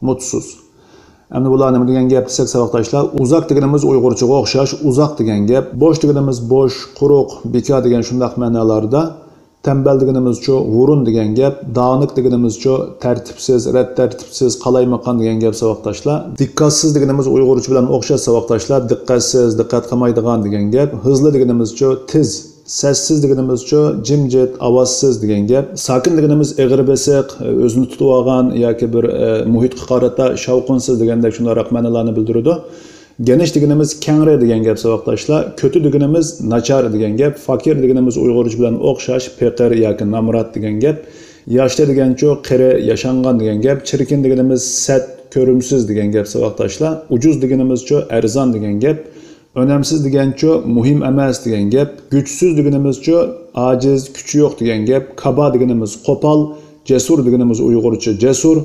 مۇتسۇز. ئەمدى بۇلار نېمە دېگەن گەپ دېسەك ساۋاقداشلار، ئۇزاق دېگىنىمىز ئۇيغۇرچىغا ئوخشاش ئۇزاق دېگەن گەپ، بوش دېگىنىمىز بوش، قۇرۇق، بىكار دېگەن شۇنداق مەنالاردا. تەمبەل دېگىنىمىزچۇ؟ ھۇرۇن دېگەن گەپ. داڭلىق دېگىنىمىزچۇ؟ تەرتىپسىز، رەت تەرتىپسىز، قالايمىقان دېگەن گەپ ساۋاقداشلار. دىققەتسىز دېگىنىمىز ئۇيغۇرچە بىلەن ئوخشاش ساۋاقداشلار. دىققەتسىز، دىققەت قىلمايدىغان دېگەن گەپ. ھىزلى دېگىنىمىزچۇ؟ تېز. سەسسىز دېگىنىمىزچۇ؟ جىمجىت، ئاۋازسىز دېگەن گەپ. ساكىن دېگىنىمىز ئېغىر بېسىق، ئۆزىنى تۇتۇۋالغان ياكى بىر، ئە، مۇھىتقا قارىتا شاۋقۇنسىز دېگەندەك شۇنداقراق مەنىلارنى بىلدۈرىدۇ. گېنىش دېگىنىمىز كەڭرى دېگەن گەپ ساۋاقداشلار. كۆتۈ دېگىنىمىز ناچار دېگەن گەپ. فاكىر دېگىنىمىز ئۇيغۇرچە بىلەن ئوخشاش پېقىر ياكى نامرات دېگەن گەپ. ياشلى دېگەنچۇ؟ قېرى، ياشانغان دېگەن گەپ. چىركىن دېگىنىمىز سەت، كۆرۈمسىز دېگەن گەپ ساۋاقداشلار. ئۇجۇز دېگىنىمىزچۇ؟ ئەرزان دېگەن گەپ. ئۈنەمسىز دېگەنچۇ؟ مۇھىم ئەمەس دېگەن گەپ. گۈچسىز دېگىنىمىزچۇ؟ ئاجىز، كۈچى يوق دېگەن گەپ. كابا دېگىنىمىز قوپال، جەسۇر دېگىنىمىز ئۇيغۇرچە جەسۇر،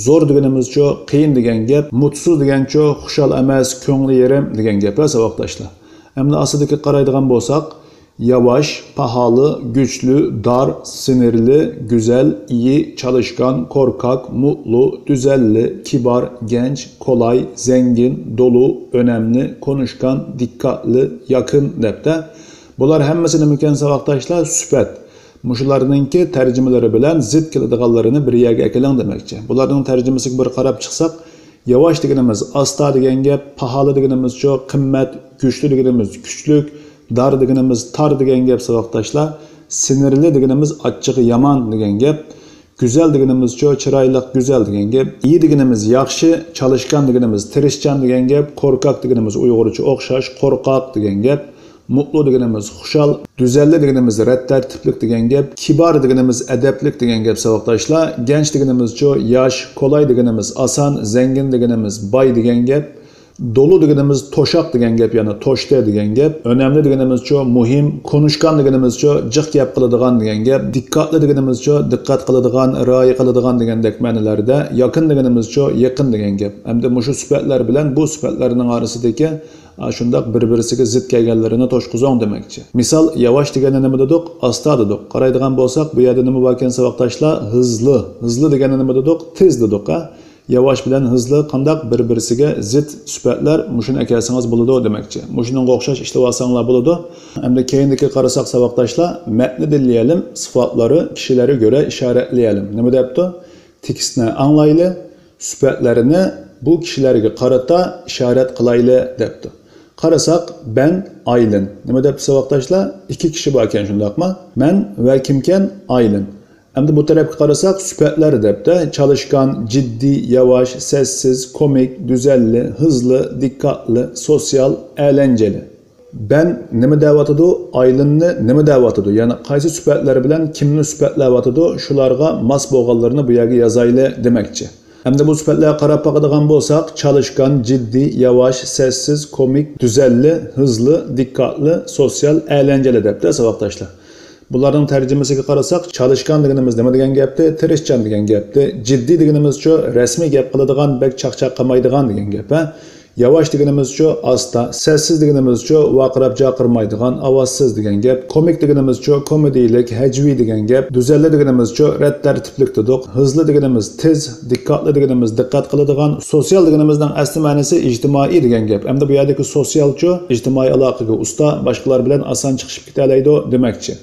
زور دېگىنىمىزچۇ؟ قىيىن دېگەن گەپ. مۇتسۇز دېگەنچۇ؟ خۇشال ئەمەس، كۆڭلى يېرىم دېگەن گەپلەر ساۋاقداشلار. ئەمدى ئاستىدىكىگە قارايدىغان بولساق، ياۋاش، پاھالى، گۈچلۈ، دار، سىنىرلى، گۈزەل، ئىيى، چالىشقان، قورقاق، مۇتلۇ، دۈزەللى، كىبار، گەنچ، كولاي، زەڭگىن، دولۇ، ئۈنەملى، كونۇشكان، دىققەتلى، ياقىن دەپتە. بۇلار ھەممىسى نېمىكەن ساۋاقداشلار؟ سۈپەت. مۇشۇلارنىڭكى تەرجىمىلىرى بىلەن زىت كېلىدىغانلىرىنى بىر يەرگە ئەكېلىڭ دېمەكچى. بۇلارنىڭ تەرجىمىسىگە بىر قاراپ چىقساق، ياۋاش دېگىنىمىز ئاستا دېگەن گەپ، پاھالى دېگىنىمىزچۇ؟ قىممەت، گۈچلۈ دېگىنىمىز كۈچلۈك، دار دېگىنىمىز تار دېگەن گەپ ساۋاقداشلار، سىنىرلى دېگىنىمىز ئاچچىقى يامان دېگەن گەپ، گۈزەل دېگىنىمىزچۇ؟ چىرايلىق، گۈزەل دېگەن گەپ، ئىيى دېگىنىمىز ياخشى، چالىشقان دېگىنىمىز تىرىشچان دېگەن گەپ، قورقاق دېگىنىمىز ئۇيغۇرچە ئوخشاش قورقاق دېگەن گەپ، مۇتلۇ دېگىنىمىز خۇشال، دۈزەللى دېگىنىمىز رەت تەرتىپلىك دېگەن گەپ، كىبار دېگىنىمىز ئەدەپلىك دېگەن گەپ ساۋاقداشلار، گەنچ دېگىنىمىزچۇ؟ ياش، كولاي دېگىنىمىز ئاسان، زەڭگىن دېگىنىمىز باي دېگەن گەپ، دولۇ دېگىنىمىز توشاق دېگەن گەپ، يەنى توشتى دېگەن گەپ، ئۈنەملى دېگىنىمىزچۇ؟ مۇھىم، كونۇشكان دېگىنىمىزچۇ؟ جىق گەپ قىلىدىغان دېگەن گەپ، دىققەتلى دېگىنىمىزچۇ؟ دىققەت قىلىدىغان، رىئايە قىلىدىغان دېگەندەك مەنىلەردە، ياقىن دېگىنىمىزچۇ؟ يېقىن دېگەن گەپ. ئەمدى مۇشۇ سۈپەتلەر بىلەن بۇ سۈپەتلەرنىڭ ئارىسىدىكى ئاشۇنداق بىر-بىرسىگە زىت كەلگەنلىرىنى توشقۇزۇڭ دېمەكچى. مىسال، ياۋاش دېگەندە نېمە دېدۇق؟ ئاستا دېدۇق. قارايدىغان بولساق، بۇ يەردە نېمە باركەن ساۋاقداشلار؟ ھىزلى. ھىزلى دېگەندە نېمە دېدۇق؟ تېز دېدۇق، ھە؟ ياۋاش بىلەن ھىزلى قانداق بىر-بىرسىگە زىت سۈپەتلەر؟ مۇشۇنى ئەكەلسىڭىز بولىدۇ دېمەكچى. مۇشۇنىڭغا ئوخشاش ئىشلىۋالساڭلار بولىدۇ. ئەمدى كەينىدىكىگە قارىساق ساۋاقداشلار، مەتنى دىللىيەلىم، سىفاتلارنى كىشىلەرگە كۆرە ئىشارەتلىيەلىم. نېمە دەپتۇ؟ تېكىستنى ئاڭلايلى، سۈپەتلەرنى بۇ كىشىلەرگە قارىتا ئىشارەت قىلايلى دەپتۇ. قارىساق، بەن، ئايلىن. نېمە دەپتۇ ساۋاقداشلار؟ ئىككى كىشى باركەن، شۇنداقمۇ؟ مەن ۋە كىمكەن؟ ئايلىن. ئەمدى بۇ تەرەپكە قارىساق، سۈپەتلەر دەپتە، چالىشقان، جىددىي، ياۋاش، سەسسىز، كومىك، دۈزەللى، ھىزلى، دىققەتلى، سوتسىيال، ئەلەنجەلى. بەن نېمە دەۋاتىدۇ، ئايلىننى نېمە دەۋاتىدۇ، يەنى قايسى سۈپەتلەر بىلەن كىمنى سۈپەتلەۋاتىدۇ، شۇلارغا ماس بولغانلىرىنى بۇ يەرگە يازايلى دېمەكچى. ئەمدى بۇ سۈپەتلەرگە قاراپ باقىدىغان بولساق، چالىشكان، جىددىي، ياۋاش، سەسسىز، كومىك، دۈزەنلى، ھىزلى، دىققەتلى، سوسيال، ئەلەنجەلى دەپتۇ ساۋاقداشلار. بۇلارنىڭ تەرجىمىسىگە قارىساق، چالىشقان دېگىنىمىز نېمە دېگەن گەپتى؟ تىرىشچان دېگەن گەپتى. جىددىي دېگىنىمىزچۇ؟ رەسمىي گەپ قىلىدىغان، بەك چاقچاق قىلمايدىغان دېگەن گەپ، ھە؟ ياۋاش دېگىنىمىزچۇ؟ ئاستا. سەسسىز دېگىنىمىزچۇ؟ ۋارقىراپ جارقىرىمايدىغان، ئاۋازسىز دېگەن گەپ. كومىك دېگىنىمىزچۇ؟ كومېدىيىلىك، ھەجۋىي دېگەن گەپ. دۈزەنلى دېگىنىمىزچۇ؟ رەت تەرتىپلىك دېدۇق. ھىزلى دېگىنىمىز تېز، دىققەتلى دېگىنىمىز دىققەت قىلىدىغان. سوسيال دېگىنىمىزنىڭ ئەسلى مەنىسى ئىجتىمائىي دېگەن گەپ. ئەمدى بۇ يەردىكى سوسيالچۇ؟ ئىجتىمائىي ئالاقىگە ئۇستا، باشقىلار بىلەن ئاسان چىقىشىپ كېتەلەيدۇ دېمەكچى.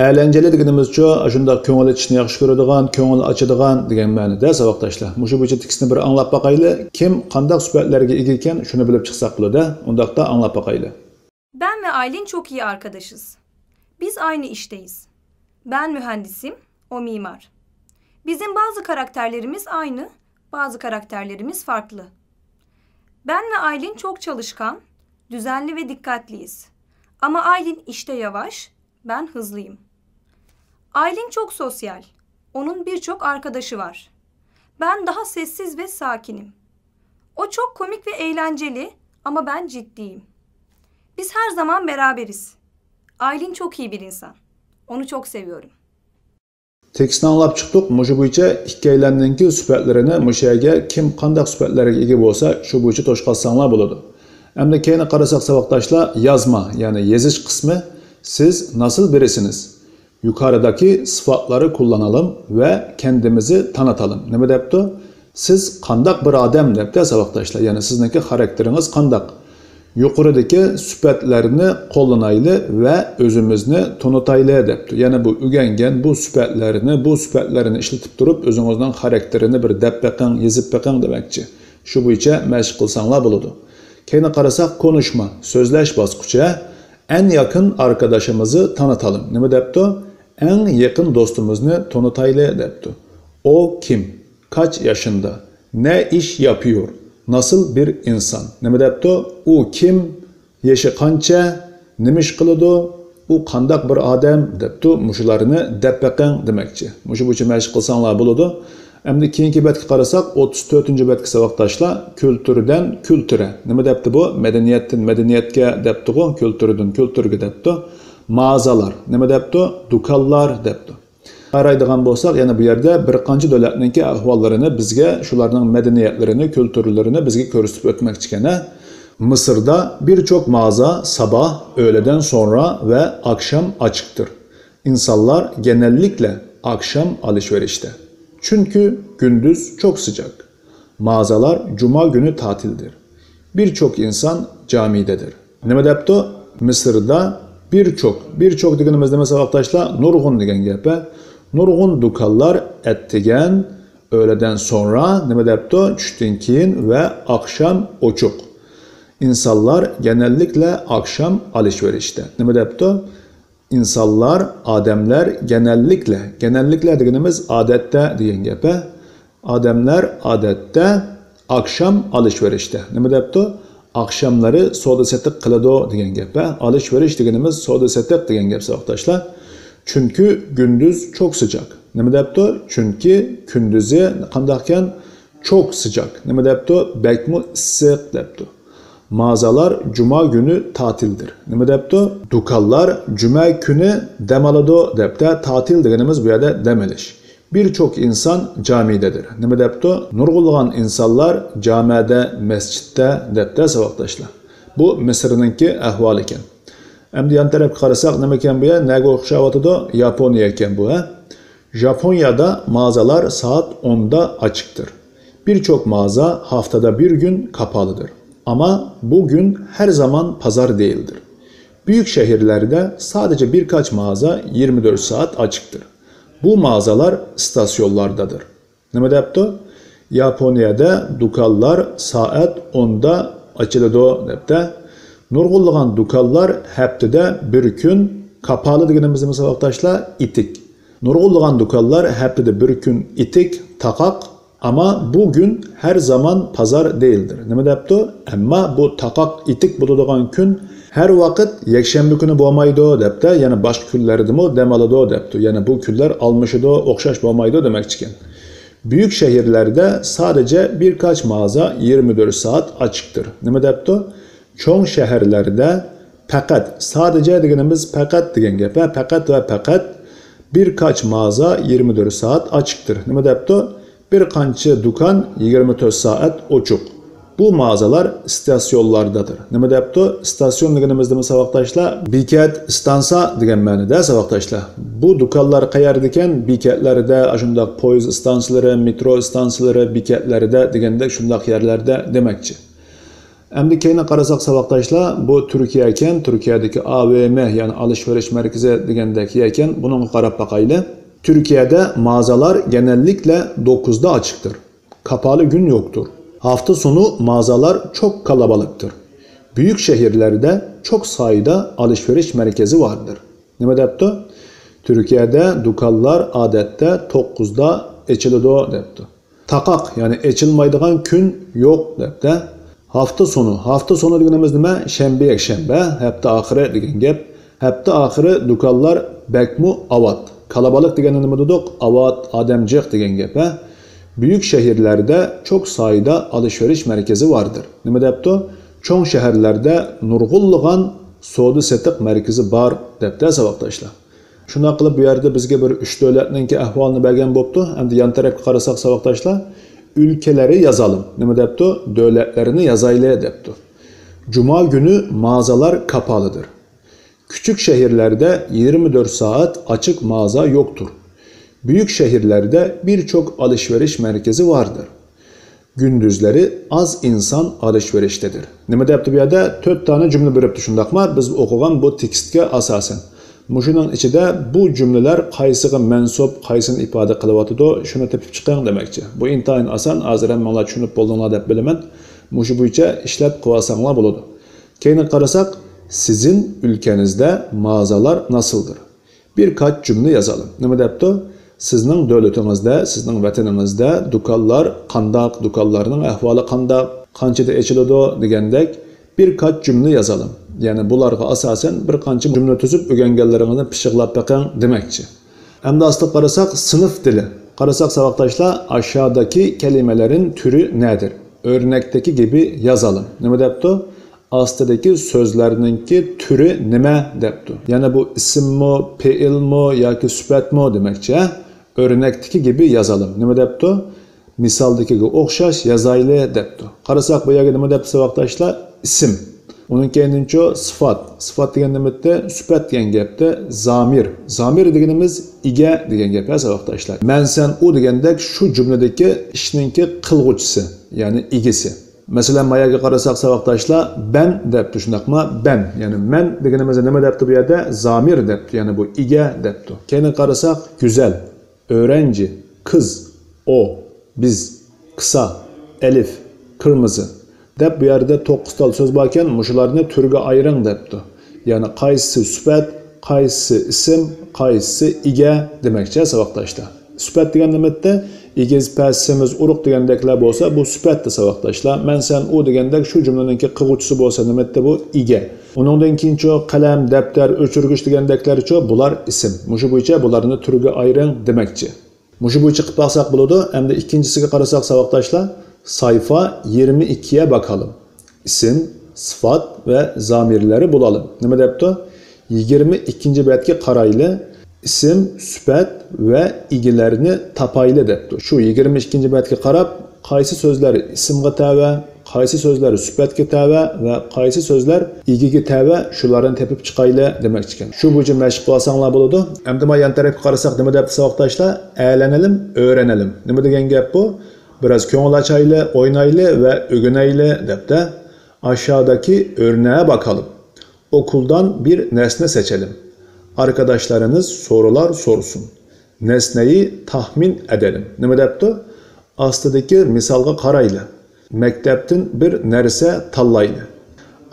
ئەلەنجەلى دېگىنىمىزچۇ، ئاشۇنداق كۆڭۈل ئېچىشنى ياخشى كۆرىدىغان، كۆڭۈل ئاچىدىغان دېگەن مەنىدە ساۋاقداشلار. مۇشۇ بويىچە تېكىستنى بىر ئاڭلاپ باقايلى. كىم قانداق سۈپەتلەرگە ئىگە ئىكەن، شۇنى بىلىپ چىقساق بولىدۇ. ئۇنداقتا ئاڭلاپ باقايلى. Ben ve Aylin çok iyi arkadaşız. Biz aynı işteyiz. Ben mühendisim, o mimar. Bizim bazı karakterlerimiz aynı, bazı karakterlerimiz farklı. Ben ve Aylin çok çalışkan, düzenli ve dikkatliyiz. Ama Aylin işte yavaş, ben hızlıyım. Aylin çok sosyal. Onun birçok arkadaşı var. Ben daha sessiz ve sakinim. O çok komik ve eğlenceli ama ben ciddiyim. Biz her zaman beraberiz. Aylin çok iyi bir insan. Onu çok seviyorum. تېكىستنى ئاڭلاپ چىقتۇق. مۇشۇ بويىچە ئىككىيلەننىڭكى سۈپەتلىرىنى مۇشۇ يەرگە كىم قانداق سۈپەتلەرگە ئىگە بولسا، شۇ بويىچە توشقازساڭلار بولىدۇ. ئەمدى كەينى قارىساق ساۋاقداشلار، يازما، يەنى يېزىش قىسمى. سىز ناسىل بىرىسىنىز؟ يۇقىرىدىكى سىفاتلارنى قوللىنالىم ۋە كەندىمىزنى تانىتالىم. نېمە دەپتۇ؟ سىز قانداق بىر ئادەم دەپتۇ ساۋاقداشلار، يەنى سىزنىڭكى خاراكتېرىڭىز قانداق؟ يۇقىرىدىكى سۈپەتلەرنى قوللىنايلى ۋە ئۆزىمىزنى تونۇتايلى دەپتۇ. يەنى بۇ ئۆگەنگەن بۇ سۈپەتلەرنى، بۇ سۈپەتلەرنى ئىشلىتىپ تۇرۇپ ئۆزىڭىزنىڭ خاراكتېرىنى بىر دەپ بېقىڭ، يېزىپ بېقىڭ دېمەكچى. شۇ بويىچە مەشىق قىلساڭلار بولىدۇ. كەينى قارىساق كونۇشما، سۆزلەش باسقۇچى. ئەن ياقىن ئاركىداشىمىزنى تانىتالىم. نېمە دەپتۇ؟ ئەڭ يېقىن دوستىمىزنى تونۇتايلى دەپتۇ. ئۇ كىم؟ كاچ ياشىندا؟ نە ئىش ياپىيور؟ ناسىل بىر ئىنسان؟ نېمە دەپتۇ؟ ئۇ كىم؟ يېشى قانچە؟ نېمە ئىش قىلىدۇ؟ ئۇ قانداق بىر ئادەم؟ دەپتۇ. مۇشۇلارنى دەپ بېقىڭ دېمەكچى. مۇشۇ بويىچە مەشىق قىلساڭلار بولىدۇ. ئەمدى كېيىنكى بەتكە قارىساق، ئوتتۇز تۆتىنچى بەتكە ساۋاقداشلار، كۈلتۈردىن كۈلتۈرە. نېمە دەپتۇ بۇ؟ مەدەنىيەتتىن مەدەنىيەتكە دەپتىغۇ، كۈلتۈردىن كۈلتۈرگە دەپتۇ. مازالار. نېمە دەپتۇ؟ دۇكانلار دەپتۇ. قارايدىغان بولساق، يەنە بۇ يەردە بىر قانچە دۆلەتنىڭكى ئەھۋاللىرىنى بىزگە، شۇلارنىڭ مەدەنىيەتلىرىنى، كۈلتۈرلىرىنى بىزگە كۆرسىتىپ ئۆتمەكچىكەن. مىسىردا بىر چوق مازا ساباھ، ئۆلىدەن سونرا ۋە ئاخشام ئاچىقتۇر. İnsanlar genellikle akşam alışverişte. Çünkü gündüz çok sıcak. Mağazalar cuma günü tatildir. Birçok insan camidedir. نېمە دەپتۇ؟ مىسىردا بىر چوق، بىر چوق دېگىنىمىز نېمە ساۋاقداشلار؟ نۇرغۇن دېگەن گەپ. نۇرغۇن دۇكانلار ئەتىگەن، ئۆلىدەن سونرا، نېمە دەپتۇ؟ چۈشتىن كېيىن ۋە ئاخشام ئوچۇق. İnsanlar genellikle akşam alışverişte. نېمە دەپتۇ؟ İnsanlar، ئادەملەر، genellikle، genellikle دېگىنىمىز ئادەتتە دېگەن گەپ. ئادەملەر ئادەتتە ئاخشام ئالىشۋېرىشتە. نېمە دەپتۇ؟ ئاخشاملىرى سودا سېتىق قىلىدۇ دېگەن گەپ. ئالىشۋېرىش دېگىنىمىز سودا سېتىق دېگەن گەپ ساۋاقداشلار. چۈنكى گۈندۈز چوك سىجاك. نېمە دەپتۇ؟ چۈنكى كۈندۈزى قانداقكەن؟ چوك سىجاك. نېمە دەپتۇ؟ بەكمۇ ئىسسىق دەپتۇ. مازالار جۇما گۈنى تاتىلدىر. نېمە دەپتۇ؟ دۇكانلار جۈمە كۈنى دەم ئالىدۇ دەپتە. تاتىل دېگىنىمىز بۇ يەردە دەم ئېلىش. بىر چوك ئىنسان جامىدەدىر. نېمە دەپتۇ؟ نۇرغۇنلىغان ئىنسانلار جامەدە، مەسچىتتە دەپتە ساۋاقداشلار. بۇ مىسىرنىڭكى ئەھۋالى ئىكەن. ئەمدى يان تەرەپكە قارىساق نېمىكەن بۇ يەر؟ نەگە ئوخشاۋاتىدۇ؟ ياپونىيە ئىكەن بۇ، ھە؟ Japonya'da mağazalar saat onda açıktır. Birçok mağaza haftada bir gün kapalıdır. Ama bugün her zaman pazar değildir. Büyük şehirlerde sadece birkaç mağaza yirmi dört saat açıktır. Bu mağazalar istasyonlardadır. نېمە دەپتۇ؟ ياپونىيەدە دۇكانلار سائەت ئوندا ئاچىلىدۇ دەپتە. نۇرغۇنلىغان دۇكانلار ھەپتىدە بىر كۈن كاپالى دېگىنىمىز نېمە ساۋاقداشلار؟ ئىتىك. نۇرغۇنلىغان دۇكانلار ھەپتىدە بىر كۈن ئىتىك، تاقاق، ئەمما بۇ گۈن ھەر زامان پازار دېيىلدىر. نېمە دەپتۇ؟ ئەمما بۇ تاقاق ئېتىك بولىدىغان كۈن ھەر ۋاقىت يەكشەنبە كۈنى بولمايدۇ دەپتۇ. يەنە باشقا كۈنلەردىمۇ دەم ئالىدۇ دەپتۇ. يەنە بۇ كۈنلەر ئالمىشىدۇ، ئوخشاش بولمايدۇ دېمەكچىكەن. بۈيۈك شەھەرلەردە سادىجە بىر قاچ مازا يىگىرمە تۆت سائەت ئاچىقتۇر. نېمە دەپتۇ؟ چوڭ شەھەرلەردە پەقەت، سادىجە دېگىنىمىز پەقەت دېگەن گەپ، ھە، پەقەت ۋە پەقەت بىر قاچ مازا يىگىرمە تۆت سائەت ئاچىقتۇر. نېمە دەپتۇ؟ بىر قانچە دۇكان يىگىرمە تۆت سائەت ئوچۇق. بۇ مازالار ئىستاسيونلاردادۇر. نېمە دەپتۇ؟ ئىستاسيون دېگىنىمىز نېمە، ساۋاقداشلار؟ بېكەت، ئىستانسا دېگەن مەنىدە، ساۋاقداشلار. بۇ دۇكانلار قەيەردىكەن؟ بېكەتلەردە، ئاشۇنداق پويىز ئىستانسىلىرى، مېترو ئىستانسىلىرى، بېكەتلەردە دېگەندەك شۇنداق يەرلەردە دېمەكچى. ئەمدى كەينىگە قارىساق، ساۋاقداشلار، بۇ تۈركىيەكەن، تۈركىيەدىكى ئا ۋې ئېم، يەنى ئالىشۋېرىش مەركىزى دېگەندەك يەركەن. بۇنىڭغا قاراپ باقايلى. تۈركىيەدە مازالار گېنەللىكلە توققۇزدا ئاچىقتۇر. كاپالى گۈن يوقتۇر. ھاپتا سونۇ مازالار چوق كالابالىقتىر. بۈيۈك شەھەرلەردە چوق سايدا ئالىشۋېرىش مەركىزى باردىر. نېمە دەپتۇ؟ تۈركىيەدە دۇكانلار ئادەتتە توققۇزدا ئېچىلىدۇ دەپتۇ. تاقاق، يەنى ئېچىلمايدىغان كۈن يوق دەپتە. ھاپتا سونۇ، ھاپتا سونۇ دېگىنىمىز نېمە؟ شەنبە، يەكشەنبە، ھەپتە ئاخىرى دېگەن گەپ. ھەپتە ئاخىرى دۇكانلار بەكمۇ ئاۋات. كالابالىق دېگەندە نېمە دېدۇق؟ ئاۋات، ئادەم جىق دېگەن گەپ، ھە؟ بۈيۈك شەھەرلەردە چوق سايدا ئالىشۋېرىش مەركىزى باردىر. نېمە دەپتۇ؟ چوڭ شەھەرلەردە نۇرغۇنلىغان سودا سېتىق مەركىزى بار دەپتە، ساۋاقداشلار. شۇنداق قىلىپ، بۇ يەردە بىزگە بىر ئۈچ دۆلەتنىڭكى ئەھۋالىنى بەرگەن بوپتۇ. ئەمدى يان تەرەپكە قارىساق، ساۋاقداشلار، ئۆلكىلەرنى يازالىم. نېمە دەپتۇ؟ دۆلەتلەرنى يازايلى دەپتۇ. جۇما گۈنى مازالار كاپالىدىر. كۈچۈك شەھەرلەردە يىگىرمە تۆت سائەت ئاچىق مازا يوقتۇر. بۈيۈك شەھەرلەردە بىر چوق ئالىشۋېرىش مەركىزى باردىر. گۈندۈزلىرى ئاز ئىنسان ئالىشۋېرىشتىدىر. نېمە دەپتۇ بۇ يەردە؟ تۆت دانە جۈملە بېرىپتۇ، شۇنداقما؟ بىز ئوقۇغان بۇ تېكىستكە ئاساسەن. مۇشۇنىڭ ئىچىدە بۇ جۈملىلەر قايسىغا مەنسۇپ، قايسىنى ئىپادە قىلىۋاتىدۇ، شۇنى تېپىپ چىقىڭ دېمەكچى. بۇ ئىنتايىن ئاسان، ھازىر ھەممىڭلار چۈشىنىپ بولدۇڭلار دەپ بىلىمەن. مۇشۇ بويىچە ئىشلەپ قىلىۋالساڭلار بولىدۇ. كەينىگە قارىساق، سىزىن ئۆلكەنىزدە مازالار ناسىلدىر. بىر قاچ جۈملە يازالىم. نېمە دەپتۇ؟ سىزنىڭ دۆلىتىڭىزدە، سىزنىڭ ۋەتىنىڭىزدە دۇكانلار قانداق، دۇكانلارنىڭ ئەھۋالى قانداق، قانچىدا ئېچىلىدۇ دېگەندەك بىر قاچ جۈملە يازالىم. يەنى بۇلارغا ئاساسەن بىر قانچە جۈملە تۈزۈپ ئۆگەنگەنلىرىڭىزنى پىششىقلاپ بېقىڭ دېمەكچى. ئەمدى ئاستىغا قارىساق، سىنىف تىلى. قارىساق، ساۋاقداشلار، ئاشادىكى كەلىمىلەرنىڭ تۈرى نەدىر؟ ئۆرنەكتىكى گېپى يازالىم. نېمە دەپتۇ؟ ئاستىدىكى سۆزلەرنىڭكى تۈرى نېمە دەپتۇ. يەنى بۇ ئىسىممۇ، پېئىلمۇ ياكى سۈپەتمۇ دېمەكچى، ھە؟ ئۆرنەكتىكى گېپى يازالىم. نېمە دەپتۇ؟ مىسالدىكىگە ئوخشاش يازايلى دەپتۇ. قارىساق، بۇ يەرگە نېمە دەپتۇ، ساۋاقداشلار؟ ئىسىم. ئۇنىڭ كەينىدىنچۇ سىفات. سىفات دېگەن نېمە دەپتۇ؟ سۈپەت دېگەن گەپتە زامىر. زامىر دېگىنىمىز ئىگە دېگەن گەپ، ھە، ساۋاقداشلار. مەن، سەن، ئۇ دېگەندەك شۇ جۈملىدىكى ئىشنىڭكى قىلغۇچىسى، يەنى ئىگىسى. مەسىلەن، ما يەرگە قارىساق، ساۋاقداشلار، بەن دەپتۇ، شۇنداقما؟ بەن، يەنى مەن دېگىنىمىزدە نېمە دەپتۇ بۇ يەردە؟ زامىر دەپتۇ، يەنى بۇ ئىگە دەپتۇ. كەينىگە قارىساق، گۈزەل، ئۆرەنجى، قىز، ئۇ، بىز، قىسا، ئەلىف، قىرمىزى دەپ بۇ يەردە توققۇز تال سۆز باركەن، مۇشۇلارنى تۈرگە ئايرىڭ دەپتۇ. يەنى قايسىسى سۈپەت، قايسىسى ئىسىم، قايسىسى ئىگە دېمەكچى، ساۋاقداشلار. سۈپەت دېگەن نېمە دەپتۇ؟ ئېگىز، پەس، سېمىز، ئۇرۇق دېگەندەكلەر بولسا، بۇ سۈپەتتە، ساۋاقداشلار. مەن، سەن، ئۇ دېگەندەك شۇ جۈملىنىڭكى قىلغۇچىسى بولسا، نېمە دەپتۇ؟ بۇ ئىگە. ئۇنىڭدىن كېيىنچۇ قەلەم، دەپتەر، ئۆچۈرگۈچ دېگەندەكلەرچۇ، بۇلار ئىسىم. مۇشۇ بويىچە بۇلارنى تۈرگە ئايرىڭ دېمەكچى. مۇشۇ بويىچە قىلىپ باقساق بولىدۇ. ئەمدى ئىككىنچىسىگە قارىساق، ساۋاقداشلار، سايفا يىگىرمە ئىككىگە باقالىم. ئىسىم، سىفات ۋە زامىرلىرى بولالىم. نېمە دەپتۇ؟ يىگىرمە ئىككىنچى بەتكە قارايلى. ئىسىم، سۈپەت ۋە ئىگىلەرنى تاپايلى دەپتۇ. شۇ يىگىرمە ئىككىنچى بەتكە قاراپ، قايسى سۆزلەر ئىسىمغا تەۋە، قايسى سۆزلەر سۈپەتكە تەۋە ۋە قايسى سۆزلەر ئىگىگە تەۋە، شۇلارنى تېپىپ چىقايلى دېمەكچىكەن. شۇ بويىچە مەشىق قىلساڭلار بولىدۇ. ئەمدى ما يان تەرەپكە قارىساق، نېمە دەپتۇ، ساۋاقداشلار؟ ئەلەنەلىم، ئۆرەنەلىم. نېمە دېگەن گەپ بۇ؟ بىراز كۆڭۈل ئاچايلى، ئوينايلى ۋە ئۆگىنەيلى دەپتە. ئاشادىكى ئۆرنەگە باقالىم. ئوكۇلدان بىر نەرسىنى سېچەلىم. ئاركىداشلىرىڭىز سورۇلار سورىسۇن. نەرسىنى تەخمىن ئەدەلىم. نېمە دەپتۇ؟ ئاستىدىكى مىسالغا قارايلى. مەكتەپتىن بىر نەرسە تاللايلى.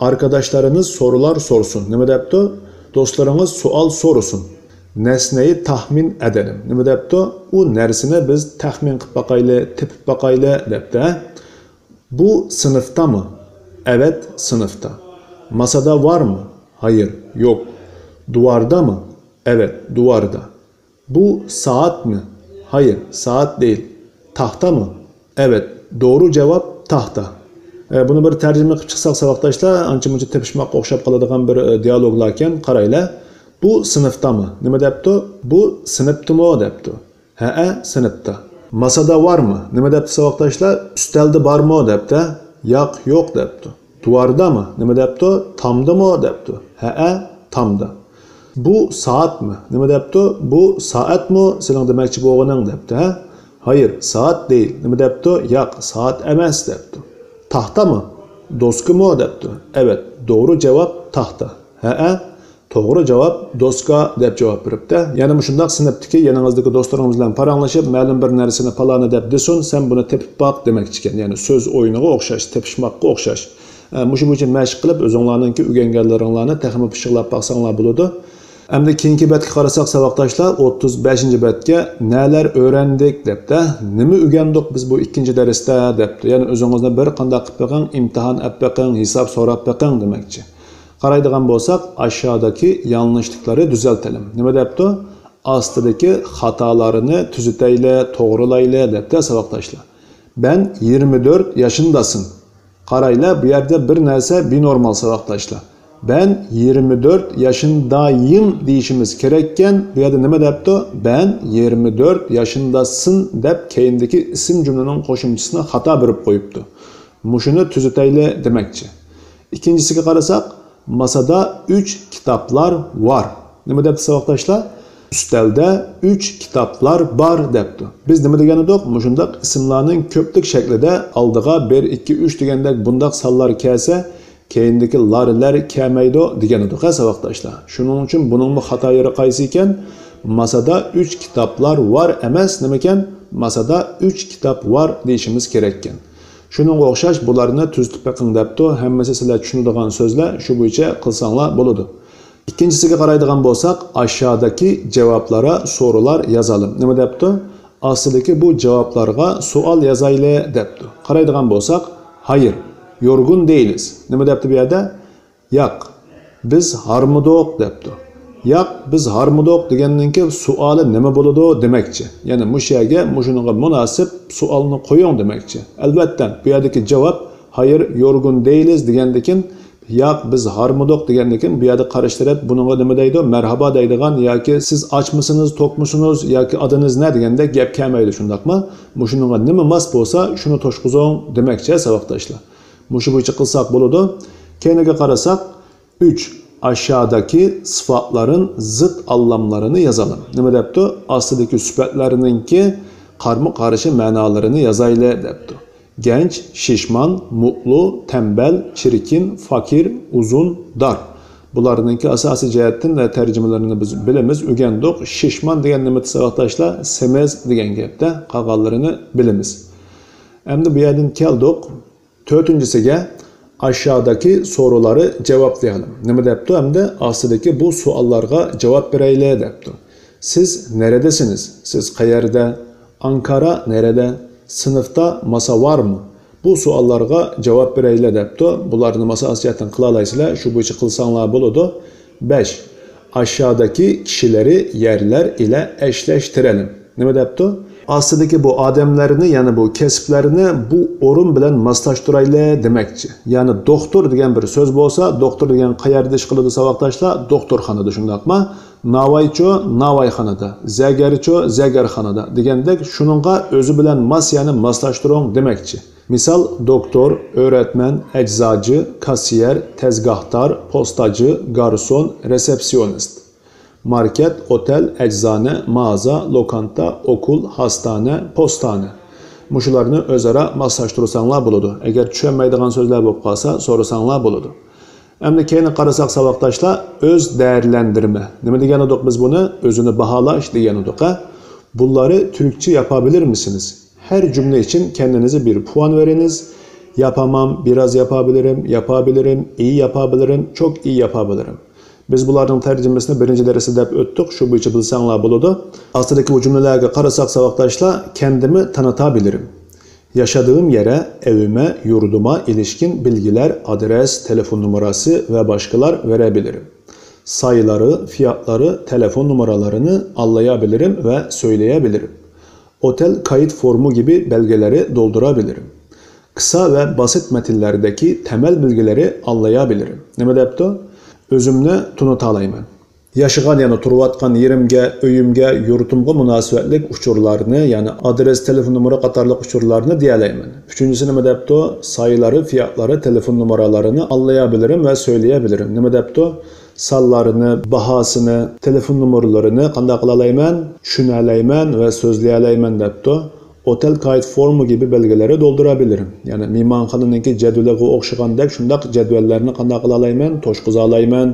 ئاركىداشلىرىڭىز سورۇلار سورىسۇن. نېمە دەپتۇ؟ دوستلىرىڭىز سوئال سورىسۇن. nesneyi tahmin edelim. Nima depti? U narsani biz taxmin qilib boqayli, tepib boqayli depti. Bu sınıfta mı? Evet, sınıfta. Masada var mı? Hayır, yok. Duvarda mı? Evet, duvarda. Bu saat mi? Hayır, saat değil. Tahta mı? Evet, doğru cevap tahta. E, buni bir tarjima qilib chiqsak, saboqdoshlar, ancha muncha tepishmoqqa o'xshab qoladigan bir e, dialoglarkan. Qaraylar. Bu sınıfta mı? Nima depti? Bu sınıftımı depti. He, sınıfta. Masada var mı? Nima depti, saboqdoshlar? Üstelde barmı depti. Yo'q, yo'q depti. Duvarda mı? Nima depti? Tamda mı depti. He, tamda. Bu saat mi? Nima depti? Bu saat mı? Sening demoqchi bo'lganing depti. He? Hayır, saat değil. Nima depti? Yo'q, soat emas depti. Tahta mı? Doska mı depti. Evet, doğru cevap tahta. He, to'g'ri javob doska deb javob beribdi. Yana mushundoq sinfdagi yaning'izdagi do'stlaringiz bilan paranglashib, ma'lum bir narsani paloni deb desin, sen buni tepib boq demoqchi ekan. Ya'ni so'z o'yiniga o'xshash, tepishmoqqa o'xshash. E, mushu bo'yicha mashq qilib, o'zinglarningki o'rganganlaringlarni texmi pishiqlab boqsanglar bo'ladi. Endi keyingi betga qarasak, saboqdoshlar, o'ttiz beshinchi betga neler öğrendik debdi. Nima o'rgandik biz bu ikkinchi darsda debdi. Ya'ni o'zingizni bir qanday qilib baqing, imtihon ep baqing, hisob so'rab baqing demoqchi. Qaraydigan bo'lsak, aşağıdaki yanlışlıkları düzeltelim. Nima debdi? Astidagi xatolarni tuzatayli, to'g'rilayli debdi, saboqdoshlar. Ben yigirma to'rt yaşındasın. Qaraylar, bu yerda bir narsa binormal, saboqdoshlar. Ben yigirma to'rt yaşındayım deyishimiz kerakkan. Bu yerda nima debdi? Ben yigirma to'rt yaşındasın deb keyindagi ism jumlaning qo'shimchisini xato berib qo'yibdi. Mushuni tuzatayli demoqchi. Ikkinchisiga qarasak, masada uch kitoblar bor. Nima debdi, saboqdoshlar? Üstelde üç kitaplar var debdi. Biz nima degan edik? Mushundoq ismlarning ko'plik shaklida oldiga bir, ikki, uch degandek bundoq sonlar kelsa, keyindagi larlar kelmaydi degan edik, ha, saboqdoshlar. Shuning uchun buningmi xato yeri qaysi ekan? Masada uch kitoblar bor emas, nima ekan? Masada uch kitob bor deyishimiz kerak ekan. Shuningga o'xshash bularni tuzitib baqing debdi. Hammasi sizlar tushunadigan so'zlar, shu bo'yicha qilsanglar bo'ladi. Ikkinchisiga qaraydigan bo'lsak, aşağıdaki cevaplara sorular yazalım. Nima debdi? Astidagi bu javoblarga savol yozayli debdi. Qaraydigan bo'lsak, hayır, yorgun değiliz. Nima debdi bu yerda? Yo'q, biz hormidiq debdi. Yo'q, biz hormidiq deganninki savoli nima bo'ladi demoqchi. Ya'ni mush yerga mushuningga munosib savolni qo'ying demoqchi. Albatta, bu yerdagi javob hayır, yorgun değiliz degandan keyin, yo'q, biz hormidiq degandan keyin bu yerda qarshi taraf buningga nima deydi? Marhabo deydigan yoki siz ochmisiz, to'qmisiz yoki adingiz ne degandek gap kelmaydi, shundoqmi? Mushuninga nima mos bo'lsa, shuni to'shqizing demoqchi, saboqdoshlar. Mushu bo'yicha qilsak bo'ladi. Keyiniga qarasak, uch, aşağıdaki sıfatların zıt anlamlarını yazalım. Nima debdi? Astidagi sifatlarningki qarma qarshi ma'nolarini yozayli debdi. Genç, şişman, mutlu, tembel, çirkin, fakir, uzun, dar. Bularningki asosiy jihatdan tarjimalarini biz bilamiz, o'rgandik. Shishman degan nima, saboqdoshlar? Semiz degan gapda, qolganlarini bilamiz. Endi bu yerdan keldik. To'rtinchisiga, aşağıdaki soruları cevaplayalım. Nima debdi? Endi astidagi bu savollarga javob berayli debdi. Siz neredesiniz? Siz qayerda? Ankara nerede? Sınıfta masa var mı? Bu savollarga javob berayli debdi. Bularni masofadan qilalaysizlar, shu bo'yicha qilsanglar bo'ladi. Besh. Aşağıdaki kişileri yerler ile eşleştirelim. Nima debdi? Astidagi bu odamlarni, ya'ni bu kasblarni bu o'rin bilan moslashtirayli demoqchi. Ya'ni doktor degan bir so'z bo'lsa, doktor degan qayerda ish qiladi, saboqdoshlar? Doktorxonada, shundoqmi? Navoiychi navoiyxonada, zagarchi zagarxonada degandek, shuningga o'zi bilan mos, ya'ni moslashtiring demoqchi. Misol, doktor, o'rgatman, eczacı, kassiyer, tezgahtar, postacı, garson, resepsionist. Market, otel, eczane, mağaza, lokanta, okul, hastane, postane. Mushularni o'zaro moslashtirsanglar bo'ladi. Agar tushunmaydigan so'zlar bo'lib qolsa, so'rasanglar bo'ladi. Endi keyin qarasak, saboqdoshlar, öz değerlendirme. Nima degan edik biz buni? O'zini baholash degan edik, ha? Bunları Türkçe yapabilir misiniz? Her cümle için kendinize bir puan veriniz. Yapamam, biraz yapabilirim, yapabilirim, iyi yapabilirim, çok iyi yapabilirim. بىز بۇلارنىڭ تەرجىمىسىنى بىرىنچى دەرستە دەپ ئۆتتۇق، شۇ بويىچە بىلسەڭلار بولىدۇ. ئاستىدىكى بۇ جۈملىلەرگە قارىساق، ساۋاقداشلار، كەندىمى تانىتابىلىرىم. ياشادىغىم يەرە، ئەۋىمە، يۇرتۇما ئىلىشكىن بىلگىلەر، ئادرېس، تېلېفون نومۇراسى ۋە باشقىلار ۋەرەبىلىرىم. سايلارى، فىياتلارى، تېلېفون نومۇرالىرىنى ئاللايابىلىرىم ۋە سۆيلەيەبىلىرىم. ئوتېل كايىت فورمۇ گىبى بەلگىلەرنى دولدۇرابىلىرىم. قىسا ۋە باسىت مەتىنلەردىكى تەمەل بىلگىلەرنى ئاللايابىلىرىم. نېمە دەپتۇ؟ ئۆزۈمنى تونۇتالايمەن. ياشىغان، يەنى تۇرۇۋاتقان يېرىمگە، ئۆيۈمگە، يۇرتۇمغا مۇناسىۋەتلىك ئۇچۇرلارنى، يەنى ئادرېس، تېلېفون نومۇرى قاتارلىق ئۇچۇرلارنى دېيەلەيمەن. ئۈچىنچىسى نېمە دەپتۇ؟ سايلارى، فىياتلارى، تېلېفون نومۇرالىرىنى ئاللايابىلىرىم ۋە سۆيلىيەبىلىرىم. نېمە دەپتۇ؟ سانلارنى، باھاسىنى، تېلېفون نومۇرلىرىنى قانداق قىلالايمەن؟ چۈشىنەلەيمەن ۋە سۆزلىيەلەيمەن دەپتۇ. ئوتېل كايىت فورمۇ گىبى بەلگىلەرنى دولدۇرابىلىرىم. يەنى مېھمانخانىنىڭكى جەدۋىلىگە ئوخشىغاندەك شۇنداق جەدۋەللەرنى قانداق قىلالايمەن؟ توشقۇزالايمەن.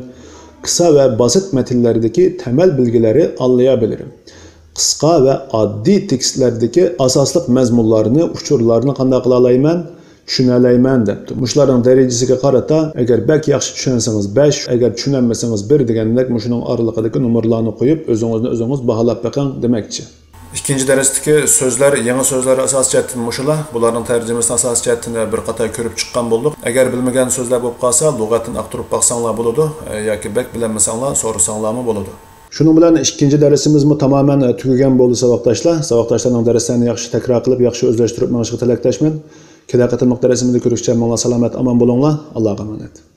قىسا ۋە باسىت مەتىنلەردىكى تەمەل بىلگىلەرنى ئاللايابىلىرىم. قىسقا ۋە ئاددىي تېكىستلەردىكى ئاساسلىق مەزمۇنلارنى، ئۇچۇرلارنى قانداق قىلالايمەن؟ چۈشىنەلەيمەن دەپتۇ. مۇشۇلارنىڭ دەرىجىسىگە قارىتا، ئەگەر بەك ياخشى چۈشەنسىڭىز بەش، ئەگەر چۈشىنەلمىسىڭىز بىر دېگەندەك مۇشۇنىڭ ئارىلىقىدىكى نومۇرلارنى قويۇپ ئۆزىڭىزنى ئۆزىڭىز باھالاپ بېقىڭ دېمەكچى. ئىككىنچى دەرستىكى سۆزلەر، يېڭى سۆزلەر ئاساسىي جەھەتتىن مۇشۇلار. بۇلارنىڭ تەرجىمىسىنى ئاساسىي جەھەتتىن بىر قاتار كۆرۈپ چىققان بولدۇق. ئەگەر بىلمىگەن سۆزلەر بولۇپ قالسا، لۇغەتتىن ئاختۇرۇپ باقساڭلار بولىدۇ، ياكى بەك بىلەلمىسەڭلار سورىساڭلارمۇ بولىدۇ. شۇنىڭ بىلەن ئىككىنچى دەرسىمىزمۇ تامامەن، ئە، تۈگىگەن بولدى، ساۋاقداشلار. ساۋاقداشلارنىڭ دەرسلەرنى ياخشى تەكرار قىلىپ، ياخشى ئۆزلەشتۈرۈپ مېڭىشىغا تىلەكداشمەن. كېلەر قېتىملىق دەرسىمىزدە كۆرۈشكىچە ماڭا سالامەت، ئامان بولۇڭلار. ئاللاغا ئامانەت.